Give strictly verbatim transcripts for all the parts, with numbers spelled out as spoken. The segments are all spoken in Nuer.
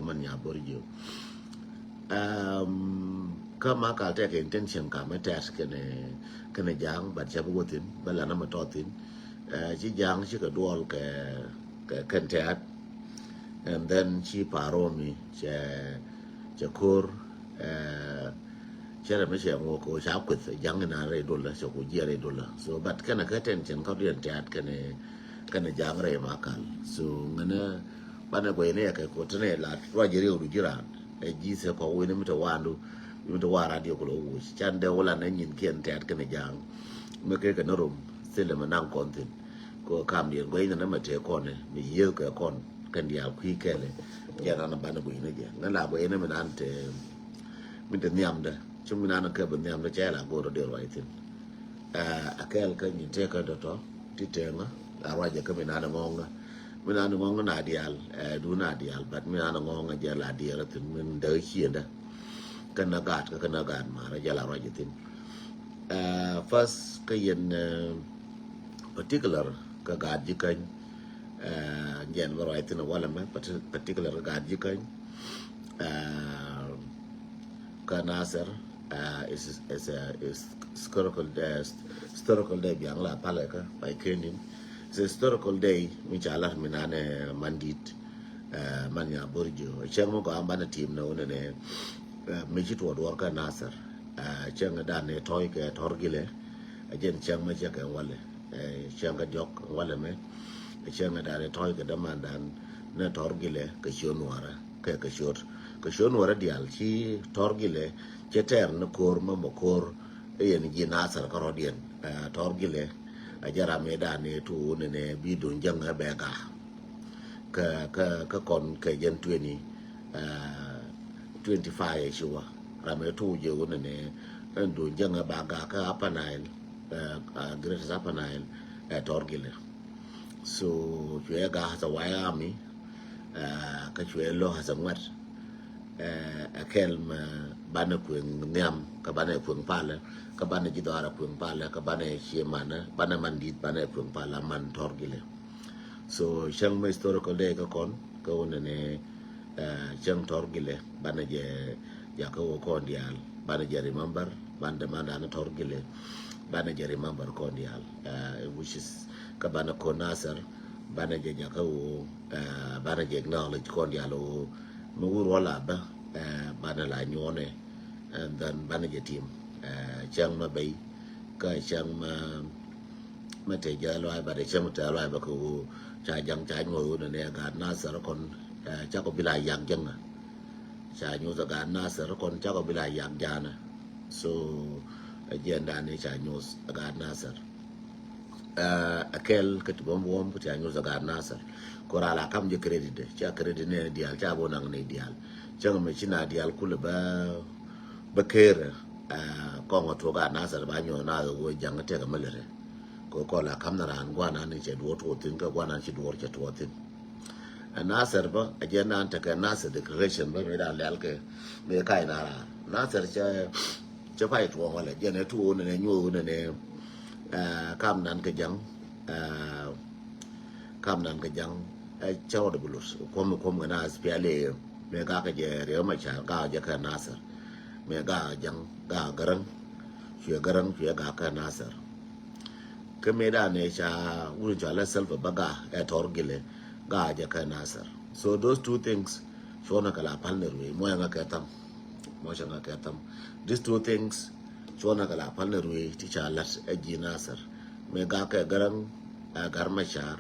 man nya bor jiök. Kä Makal tekɛ intention kamɛ tɛt kɛnɛ kɛnɛ Ja̱a̱ŋ, but cɛ bi wä thi̱n bä lanä mɛ tɔt thi̱n. Ci Ja̱a̱ŋ cikɛ duɔl kɛ kɛ kɛn tɛt. And then ci Paromi cɛ cɛ ko̱r. Cɛ rɛ mi cɛ ŋuɔ ko ca kueth Ja̱a̱ŋ ina rɛy dolä, cɛ ku jiɛ rɛy dolä. So but kɛnɛ kɛ tension kä diɛn tɛt kɛnɛ kɛnɛ Ja̱a̱ŋ rɛy Makal. So ŋänä banɛ guɛy ni yɛ kɛ ko tɛnɛ la ruac riw du jiran. Ɛ ji̱ sɛ kɔ wini mi te wandu mi te wara diɛ kulo wuc can dɛ wula nɛ nyin kiɛn tɛt kɛnɛ Ja̱a̱ŋ. Mi kɛ kɛ ni rom thilɛ mi naŋ kɔn thin. Ko kam diɛn guɛy ni nɛ mɛ te kɔn mi yieth kɛ kɔn kɛn dial kui̱ kɛlɛ. Jɛ nan banɛ guɛy ni jɛ ŋä la guɛy ni mi nan te mi te nhiamdɛ. Ci mi nan kɛ bi nhiamdɛ cɛ la go̱o̱r dee ruac thin. A kɛl kä nyin te kä dɔtɔ ti teŋä a ruacɛ kä mi nan ŋɔŋä. Mi nan ŋɔŋä na dial ɛ du na dial, but mi nan ŋɔŋä jɛ la diɛl thin min dee ciendä. Kä na gat kä kä na gat marä jɛ la ruacɛ thin. First kä yɛn particular kä gat ji̱ käny. Jɛn bä ruac thin walɛ mɛ particular kä gat ji̱ käny. Kä Nasir is a historical day, historical day biaŋ la palɛ kä by kenin. It's a historical day mi ca lat mi nanɛ mandit. Man nya bor jiö cɛŋ mi gɔaa banɛ tim nɛ wunɛ nɛ. Mi ci tuɔ duɔr kä Nasir. Cɛŋ dan ni tɔy kɛ tɔr gilɛ. A jɛn cɛŋ mi cɛ kɛ walɛ. Cɛŋ kä diɔk walɛ mɛ. Cɛŋ dan ni tɔy kɛ dämandan ni tɔr gilɛ kɛ ciö nuɔrä kɛ kɛ ciöt kɛ ciö nuɔrä dial ci tɔr gilɛ. Cɛ tɛr ni ko̱r mɛ mɛ ko̱r. Yɛn ji̱ Nasir kä rɔ̱diɛn tɔr gilɛ. A jɛ ram mi dan ni tu wunɛ nɛ bi dun jäŋ ɛ bɛ gaa. Kä kä kä kɔn kɛ jɛn twenty twenty five ɛ ci wä. Ram ɛ tuuk jɛ wunɛ nɛ ɛn duun jäŋ ɛ ba gaa kä Upper Nile. Greatest Upper Nile ɛ tɔr gilɛ. So cuɛ gaa as a white army. Kä cuɛ lɔ as a ŋuɛt. Ɛ kɛl mɛ banɛ kueŋ nhiam kä banɛ kueŋ palɛ kä banɛ ji̱ dhɔaarɛ kueŋ palɛ kä banɛ cie manɛ banɛ man di̱t banɛ kueŋ palɛ man tɔr gilɛ. So cäŋ mɛ historical day kä kɔn kä wunɛ ni cäŋ tɔr gilɛ banɛ jɛ jakä wä kɔn dial banɛ jɛ remember banɛ dämandan tɔr gilɛ. Banɛ jɛ remember kɔn dial which is kä banɛ kɔn Nasir. Banɛ jɛ jakä wä banɛ jɛ acknowledge kɔn dial wä mi wur wä la bä. Banɛ la nyuɔnɛ and then banɛ jɛ tim cäŋ mɛ bɛy kä cäŋ mɛ mɛ te jɛ luay ba de cäŋ mɛ te luay ba kɛ wä ca jaŋ ca nyuɔth wä nɛ nɛ gat Nasir kɔn. Ca kɔ bila yak jaŋ ca nyuɔth gat Nasir kɔn ca kɔ bila yak jaŋ. So jɛn dan ni ca nyuɔth gat Nasir. A kɛl kä ti bä buɔm kä ti a nyuth a gaat Nasir. Kora la kam jɛ credit de ca credit ne dial ca bo naŋ ne dial. Cäŋ mɛ ci na dial kulɛ bä bä ker. Kɔŋ a tuɔ gaat Nasir ba nyuɔth na wä jaŋ tɛk a mɛ lɛ rɛ. Ko kɔ la kam na ran guana ni cɛ duɔr tuɔ thin kä guana ci duɔr cɛ tuɔ thin. A Nasir bä a jɛ nan tekɛ Nasir declaration bä mi dan lɛl kɛ mi kai na ran Nasir cɛ cɛ pay tuɔŋ wala jɛn ɛ tuɔɔk nɛnɛ nyuɔɔk nɛnɛ. Kam nan kɛ jaŋ kam nan kɛ jaŋ. Cɛ rɔɔd bi lut kuɔm kuɔm kɛ na S P L A. Mɛ gakɛ jɛ Riek Machar gakɛ jɛ kɛ Nasir. Mɛ gakɛ jaŋ gakɛ Gäräŋ. Cuɛ Gäräŋ cuɛ gakɛ kɛ Nasir. Kä mëë dan ëë ca wun cɔal ɛ Salva bä ga ɛ tɔr gilɛ ga jɛ kä Nasir. So those two things cuɔnä kɛ la pal ni ruëë muɔcä ŋa kɛ tham. Muɔcä ŋa kɛ tham. These two things cuɔnä kɛ la pal ni ruëë ti ca lat ɛ ji̱ Nasir. Mëë ga kɛ Gäräŋ ɛ Gat Machar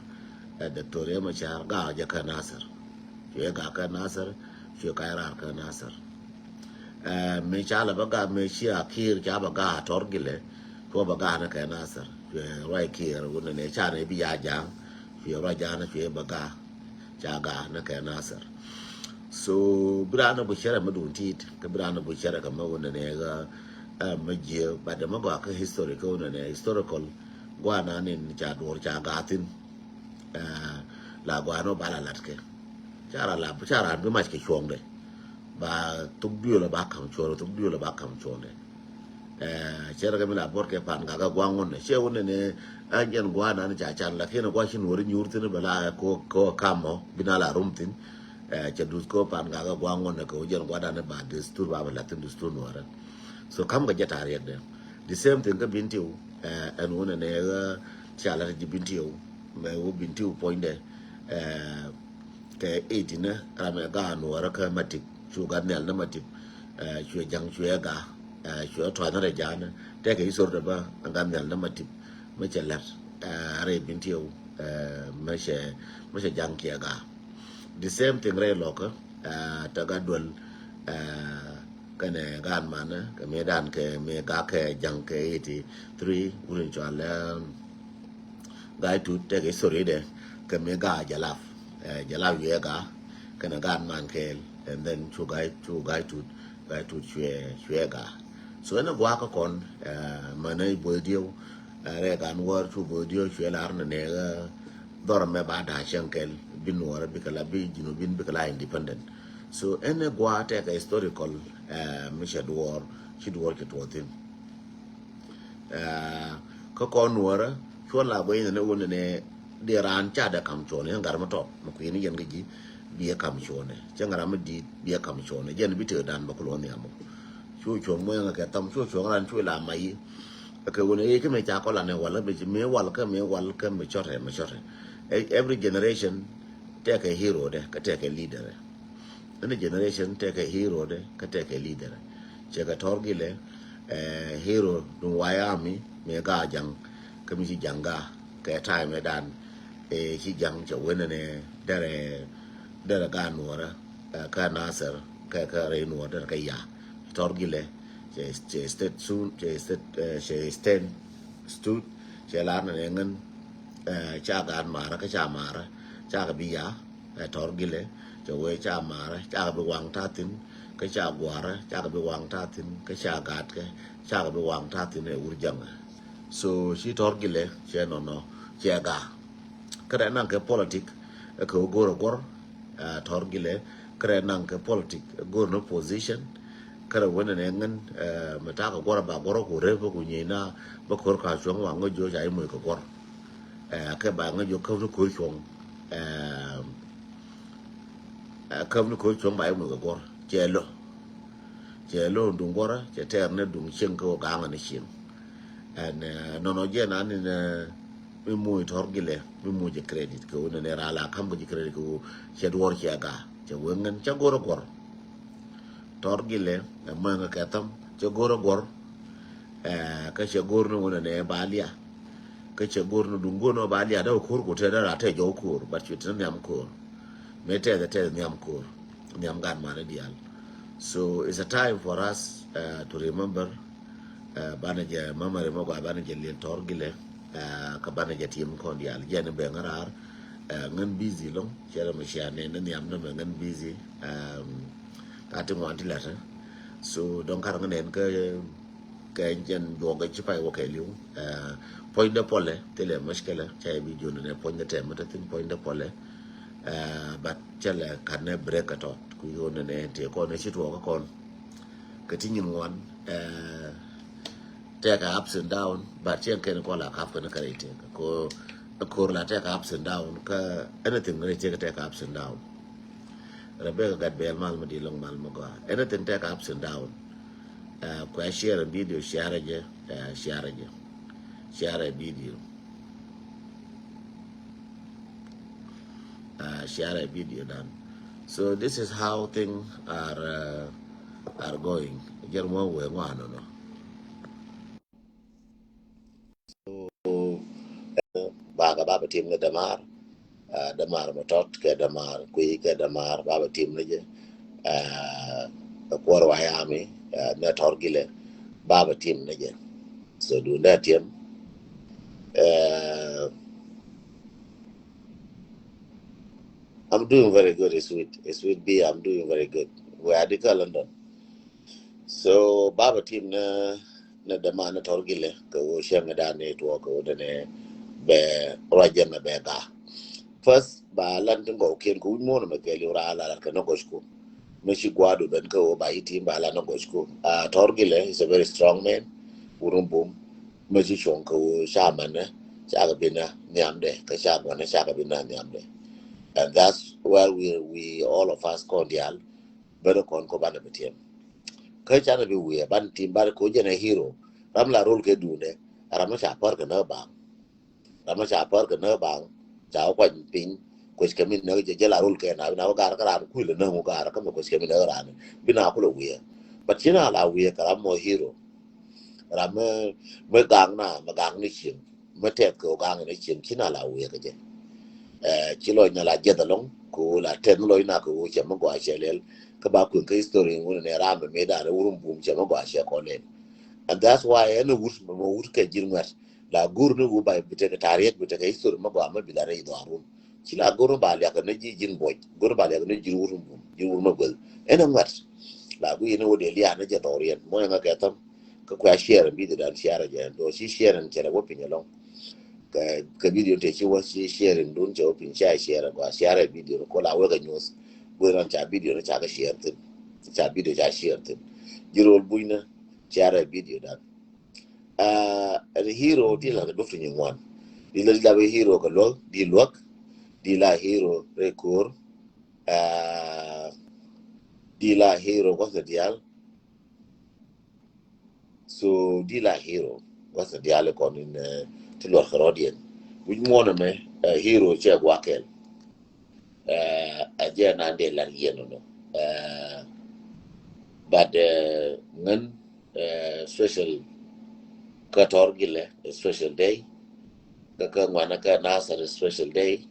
ɛ Doctor Riek Machar ga jɛ kä Nasir. Cuɛ ga kä Nasir cuɛ ka rar kä Nasir. Mëë ca la bä ga mëë ci a Kiir ca bä ga tɔr gilɛ. Cuɛ bä ga ni kɛ Nasir cuɛ ruac Kiir wun ni ca ni bi ya jaŋ. Cuɛ ruac jaŋ ni cuɛ bä ga ca ga ni kɛ Nasir. So bi ran ni bu cɛrɛ mi dun tit kä bi ran ni bu cɛrɛ kɛ mi wun ni ɣä. Mɛ jiɛ ba dɛ mɛ gɔaa kä history kä wun ni historical guana ni ca duɔr ca ga thin. La guana ba la lat kɛ ca ra la ca ra bi mac kɛ cuɔŋdɛ. Ba thuk duël ba kam cuɔr thuk duël ba kam cuɔŋdɛ. Cɛ rɛ kɛ mi la bɔt kɛ pan gak kɛ guaŋ wun nɛ cɛ wun nɛ nɛ. Ɛn jɛn guaŋ nan ca can lakin guaŋ ci nuɔri nyuur thin bɛ la ko ko kam mɔ bi na la rum thin. Cɛ duth kä pan gak ɛ gua̱a̱ŋ ŋuɔ̱n ɛ kɛ wä jɛn gua̱dan ɛ ba dustur ba bɛ la̱thin dustur nuɔrɛ. So ka̱m kɛ jɛ ta̱a̱ riɛkdɛ. The same thing kä Bintiu, ɛn wun ɛ nɛ ɣä ca la̱t ji̱ Bintiu mɛ wä Bintiu puɔ̱nydɛ. Kɛ eighteen ram ɛ ga nuɔrɛ kä Matip, cu gat nhial ni Matip. Cuɛ ja̱ŋ cuɛ ga, cuɛ tua̱ny rɛ ja̱a̱n. Tɛkɛ history dɛ bä gat nhial ni Matip mɛ cɛ la̱t rɛ Bintiu mɛ cɛ, mɛ cɛ ja̱ŋ kiɛ ga. The same thing rɛ lɔkä tɛ ga duel kɛnɛ gan manɛ kɛ mi dan kɛ mi ga kɛ ja̱ŋ kɛ eighty three wun in cual Gai Tut tɛkɛ history dɛ kɛ mi ga Jalap. Jalap yuɛ ga kɛnɛ gan man kɛɛl, and then cu Gai, cu Gai Tut, Gai Tut cuɛ, cuɛ ga. So ɛn ɛ gua̱a̱ kä kɔn mɛnɛ boy dieu rɛ gan wär cu boy dieu cuɛ lar nɛ nɛ dhɔr mɛ ba da̱a̱ cɛŋ kɛl bi nuɔrɛ bikɛ la bi Junubin bikɛ la independent. So ɛn ɛ gua̱a̱ tɛkɛ historical mi cɛ duɔɔr, ci duɔɔr cɛ tuɔɔthin. Kä kɔn nuɔrä cuɔ la guɛy nɛ wun nɛ di raan ca dɛ kam cuɔnɛ ŋa̱r mi tɔt mi kui̱ni yɛn kä ji̱ biɛ kam cuɔnɛ cɛ ŋa̱r mi di̱i̱t biɛ kam cuɔnɛ jɛn bi tëë dan bä kulɔ nhiam. Cu cuɔ̱ŋ muɛŋ kɛ tham cu cuɔ̱ŋ ran cu la mayi. Kɛ wun ɛ kä mi ca kɔla nɛ wal mi wal kä mi wal kä mi cɔtɛ mi cɔtɛ. Every generation tɛkɛ hero dɛ kä tɛkɛ leader dɛ. Ɛn generation tɛkɛ hero dɛ kä tɛkɛ leader. Cɛ kɛ Tɔr Gilɛ hero duŋ White Army mi ga ja̱ŋ kä mi ci ja̱ŋ ga kɛ time dan. Ci ja̱ŋ cɛ wen ni derɛ, derɛ ga nuɔrɛ kä Nasir kä, kä rɛ nuɔrɛ derɛ kä ya. Tɔr Gilɛ cɛ, cɛ state soon, cɛ state, cɛ stand stood cɛ lar ni ŋän ca gan marä kä ca marä ca kɛ bi ya. Ɛ Tɔr Gilɛ cɛ wee ca marä ca kɛ bi waŋ ta̱thi̱n kä ca guarä ca kɛ bi waŋ ta̱thi̱n kä ca gatkɛ ca kɛ bi waŋ ta̱thi̱n ɛ wur jaŋɛ. So ci Tɔr Gilɛ cɛ nɔnɔ cɛ ga. Kɛ rɛ naŋ kɛ politik ɛ kɛ wä go̱r ɛ guɔr. Tɔr Gilɛ kɛ rɛ naŋ kɛ politik ɛ go̱r ni position. Kɛ rɛ wä nɛ nɛ ŋän mɛ takɛ guɔr ɛ ba guɔr ɛ ku rep ɛ ku nyieena bä ko̱r ka cuɔ̱ŋ waŋ ŋä jiɔ ca imuc kɛ guɔr. Kɛ ba ŋä jiɔ käp ni ko̱r cuɔ̱ŋ. Käp ni ko̱r cuɔ̱ŋ ba imuc kɛ guɔr cɛ lo̱. Cɛ lo̱ duŋ guɔrä cɛ tɛɛr ni duŋ cieŋ kä wä gaŋä ni cieŋ. Ɛn nɔnɔ jɛ na ni nɛ mi muc Tɔr Gilɛ mi muc jɛ credit kɛ wä ni nɛ raa la ka̱m kɛ jɛ credit kɛ wä cɛ duɔr cɛ ga cɛ wä ŋän cɛ go̱r ɛ guɔr. Tɔr Gilɛ ɛ mɛŋ kɛ thäm cɛ go̱r ɛ guɔr. Kä cɛ go̱r ni wä ni nɛ ba lia. Kä cɛ go̱r ni duŋ go̱r ni wä ba lia dee wä ko̱r ku tɛ dee raa tɛ jɔw ko̱r but cuɛ ti ni nhiam ko̱r. Mëë tɛth tɛth nhiam ko̱r nhiam gan mani diaal. So it's a time for us to remember. Banɛ jɛ memory mɛ gɔaa banɛ jɛ liɛl Tɔr Gilɛ. Kä banɛ jɛ tim kɔn diaal jɛ ni bɛ ŋä raar. Ŋän busy loŋ cɛ rɛ mɛ cia nɛn ni nhiam ni mɛ ŋän busy. Ka ti ŋuan ti lɛt. So dɔŋ kar ŋä nɛn kä kɛ jɛn juɔk ci pay wä kɛ liw. Puɔ̱nydɛ pɔlɛ thilɛ mushkila ca ibi jun nɛ puɔ̱nydɛ tɛm mi te thin puɔ̱nydɛ pɔlɛ. But cɛ lɛ kat nɛ break a tɔt ku yun nɛ ti kɔn ci tuɔk kɔn. Kɛ ti nyin ŋuan tɛkɛ ups and down but cɛ kɛn kɔn la kap kɛn kɛ rɛ ti ko kor la tɛkɛ ups and down kä anything rɛ ti tɛkɛ ups and down. Rebecca gat bɛl mal mi di lɔŋ mal mi gɔaa anything tɛkɛ ups and down. Kuɛ share video share jɛ. Share jɛ share video. Share video dan. So this is how things are are going. Jɛr mɔ wee ŋuan nɔ. So ba ka ba bɛ tim ni dämaar. Dämaar mɛ tɔt kɛ dämaar kui̱ kɛ dämaar ba bɛ tim ni jɛ. Ɛ kuɔr wa yami nɛ Tɔr Gilɛ ba bɛ tim ni jɛ. So dun dɛ tim. I'm doing very good. It's with, it's with B. I'm doing very good. We are di kä London. So ba bɛ tim ni ni dämaar ni Tɔr Gilɛ kɛ wä cɛŋ dan ni tuɔ kɛ wä dɛnɛ bɛ ruacɛ mɛ bɛ ga. First ba lan ti gɔw kiɛn kɛ wi̱c muɔn mɛ kɛ liw ra la la kɛ ni gɔc ku. Mɛ ci guadu ben kɛ wä ba yi tim ba lan ni gɔc ku. Tɔr Gilɛ is a very strong man. Wurun bum mɛ ci cuɔŋ kɛ wä ca mɛnɛ ca kɛ bi na nhiamdɛ kɛ ca guanɛ ca kɛ bi na nhiamdɛ. And that's where we, we all of us kɔn diaal ben kɔn kɔ banɛ bi tiɛm. Kä canɛ bi wiɛ ban tim bar ko jɛn ɛ hero. Ram la rol kɛ duundɛ. Ram ca pär kɛ nä baŋ. Ram ca pär kɛ nä baŋ. Ca wä kuany piny. Kuec kɛ min nä jɛ jɛ la rol kɛ na bi na wä gar kä ran kuil nä ŋu gar kä mi kuec kɛ min nä ran. Bi na kulɛ wiɛ. But ci na la wiɛ kɛ ram mɔ hero. Ram mi, mi gaŋ na, mi gaŋ ni cieŋ. Mi tɛth kɛ wä gaŋ ni cieŋ, ci na la wiɛ kɛ jɛ. Ɛ, ci lɔc na la jiɛth alɔŋ, kɛ wä la tɛth ni lɔc na kɛ wä cɛ mi gɔaa cɛ lɛl. Kä ba kueŋ kä history ŋun ni ram mi mi dan wur mi bum cɛ mi gɔaa cɛ kɔ lɛl. And that's why ɛn wut mi wut kɛ ji̱n ŋuɛt. La gur ni wä ba bi tekɛ tariɛk bi tekɛ history mi gɔaa mi bi la rɛy dhɔarun. Ci la go̱r ni ba liak ni ji̱ ji̱n buɔc, go̱r ni ba liak ni ji̱n wur mi bum, ji̱n wur mi guel. Ɛn ɛ ŋuɛt. La gu yini wä dee liak ni jɛ dhɔriɛn. Mɔ yɛn ŋa kɛ thäm. Kä kuɛ share video dan share jɛ. Dɔ ci share ni cɛ rɛ wä piny alɔŋ. Kɛ, kɛ video te ci wä ci share dun cɛ wä piny ca share gua share video ni ko la wä kɛ news. Gu yini ca video ni ca kɛ share thin. Ca video ca share thin. Ji̱ rol buny ni share video dan. Ah, ɛn hero di la kɛ duɔ̱p ti nyin ŋuan. Di la, di la bɛ hero kɛ luäk, di luäk, di la hero rɛ ko̱r. Ah, di la hero gua̱th diaal. So di la hero gua̱th diaal kɔn in, eh, ti luɔr kɛ rɔdiɛn. Wi̱c muɔnɛ mɛ, eh, hero cɛ gua̱kɛl. Eh, a jɛ nan dee lar yɛn nɔ. Eh, but, eh, ŋän, eh, special kä Tɔrgilɛ, special day. Kä kä ŋuanɛ kä Nasir, special day.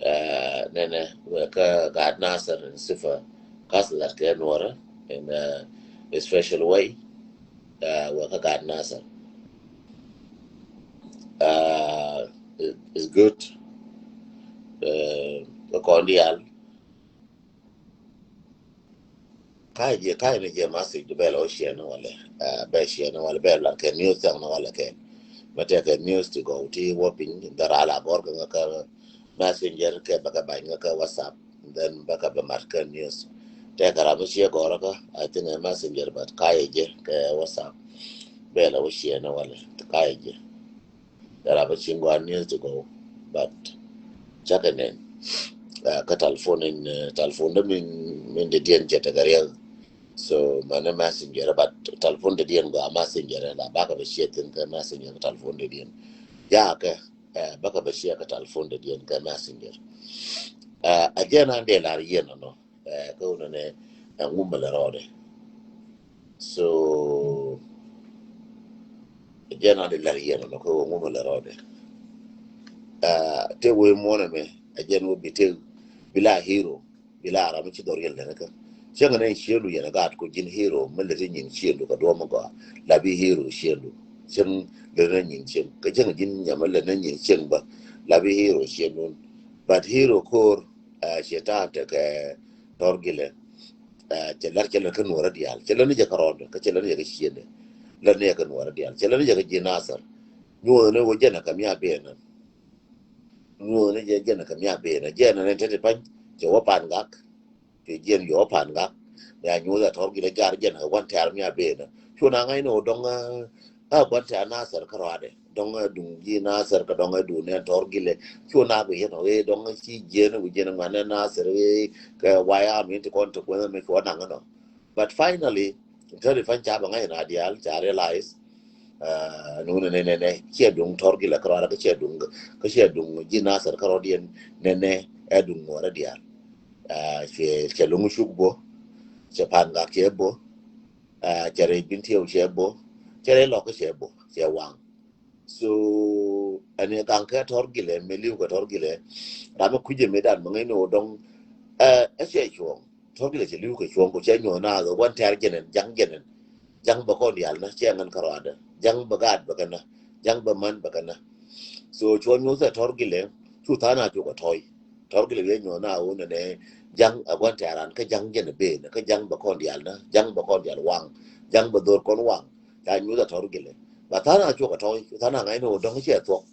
Eh, nɛnɛ wɛ kä Gat Nasir in sifa kath lat kɛ nuɔrɛ in, eh, a special way. Eh, wɛ kä Gat Nasir. Eh, it, it's good. Eh, kɔn dial. Ka̱ jɛ, ka̱ ni jɛ message du bɛl ɔ share ni walɛ. Ah, bɛ share ni walɛ, bɛ la kɛ news thɛŋ ni walɛ kɛ. Mɛ tɛkɛ news ti gɔw ti wä piny, dhara la gɔr kɛ ŋa kä messenger kɛ bɛ kɛ bany ŋa kä WhatsApp. Then bɛ kɛ bɛ mat kä news. Tɛkɛ ram mi ciɛ gɔr kä, I think ɛ messenger, but ka̱ jɛ kɛ WhatsApp. Bɛ la wä share ni walɛ, ka̱ jɛ. Dara bä cin gɔaa news ti gɔw, but cakɛ nɛn. Ah, kä telephone in, eh, telephone dä min, min dee diɛn cɛ tekɛ riɛk. So, mani messenger, but telephone dee diɛn gɔaa messenger, la bakɛ bɛ share thin kä messenger kä telephone dee diɛn. Ya kɛ, eh, bakɛ bɛ share kä telephone dee diɛn kä messenger. Eh, a jɛn an dee lar yɛn nɔ, eh, kä wunɛ nɛ, eh, ŋumɛ lɛ rɔɔdɛ. So, a jɛn an dee lar yɛn nɔ kä wunɛ ŋumɛ lɛ rɔɔdɛ. Ah, te wee muɔnɛ mɛ, a jɛn wee bi te, bi la hero, bi la ram ci dhɔr yɛn lɛ nɛ kä. Cäŋ nɛ ciëndu yɛn a gaat ko ji̱n hero, mɛ lɛ te nyin ciëndu kä duɔm gɔaa, la bi hero ciëndu. Cäŋ lɛ nɛ nyin cäŋ, kä cäŋ ji̱n nyamä lɛ nɛ nyin cäŋ bä, la bi hero ciëndu. But hero ko̱r, ah, cɛ ta̱a̱ tekɛ Tɔrgilɛ. Ah, cɛ lar, cɛ lar kä nuɔrä diaal. Cɛ lar ni jɛ kä rɔɔdɛ, kä cɛ lar ni jɛ kä ciëndɛ. Lar ni jɛ kä nuɔrä diaal. Cɛ lar ni jɛ kä ji̱ Nasir. Nyuɔ̱thni wä jɛn a kɛ mia benä. Nyuɔ̱thni jɛ jɛn a kɛ mia benä. Jɛn a nɛ te ti pany. Cɛ wä Pan Gak. Cɛ jɛn yɔ Pan Gak. Mia nyuɔ̱th a Tɔrgilɛ gar jɛn a kɛ gua̱n tɛ̈r mia benä. Cu na ŋa̱cni wä dɔŋ, ah, a gua̱n tɛ̈r Nasir kä rɔadɛ. Dɔŋ, eh, duŋ ji̱ Nasir kä dɔŋ, eh, duŋ nɛn Tɔrgilɛ. Cu na bi yɛn ɔ, eh, dɔŋ ci jiɛn wi̱c jiɛn ŋuan nɛn Nasir, eh, kɛ waya mi ti kɔn ti kuɛn mi cuɔ naŋ nɔ. But finally, tɛri pan ca bɛ ŋa̱c na diaal, ca realize, ah, nunɛ nɛ, nɛ, nɛ, ciɛ duŋ Tɔrgilɛ kä rɔadɛ, kä ciɛ duŋ, kä ciɛ duŋ ji̱ Nasir kä rɔdiɛn nɛ, nɛ, ɛ duŋ ŋuɔrɛ diaal. Ah, cɛ, cɛ luŋ cuk bo, cɛ Pan Gak cɛ bo, ah, cɛ rɛy Bintiɛw cɛ bo, cɛ rɛy Lɔk cɛ bo, cɛ waŋ. So, ɛn ɛ gaŋ kɛ Tɔrgilɛ, mɛ li̱w kɛ Tɔrgilɛ, ram mi kui̱cɛ mɛ dan mɛ ŋäcni wä dɔŋ, eh, ɛ cɛ cuɔ̱ŋ. Tɔrgilɛ cɛ li̱w kɛ cuɔ̱ŋ, kɛ cɛ nyuɔ̱th naath, ɛ gua̱n tɛ̈r jɛn ɛn, ja̱ŋ jɛn ɛn. Ja̱ŋ bɛ kɔn diaal na, cɛ ŋän kä rɔadɛ. Ja̱ŋ bɛ gaat bɛ kɛ na, ja̱ŋ bɛ man bɛ kɛ na. So, cuɔ nyuɔ̱th ɛ Tɔrgilɛ, cu tha̱a̱ŋ na cukɛ tɔ̱ɔ̱c. Tɔrgilɛ wi̱i̱ nyuɔ̱th na wun nɛ, ja̱ŋ a gua̱n tɛ̈r an, kä ja̱ŋ jɛn a ben, kä ja̱ŋ bɛ kɔn diaal na, ja̱ŋ bɛ kɔn diaal waŋ, ja̱ŋ bɛ dho̱r kɔn waŋ. Ca nyuɔ̱th a Tɔrgilɛ. Ba tha̱a̱ŋ a cukɛ tɔ̱ɔ̱c, tha̱a̱ŋ a ŋa̱cni wä dɔ̱ŋ cɛ thuɔ̱k.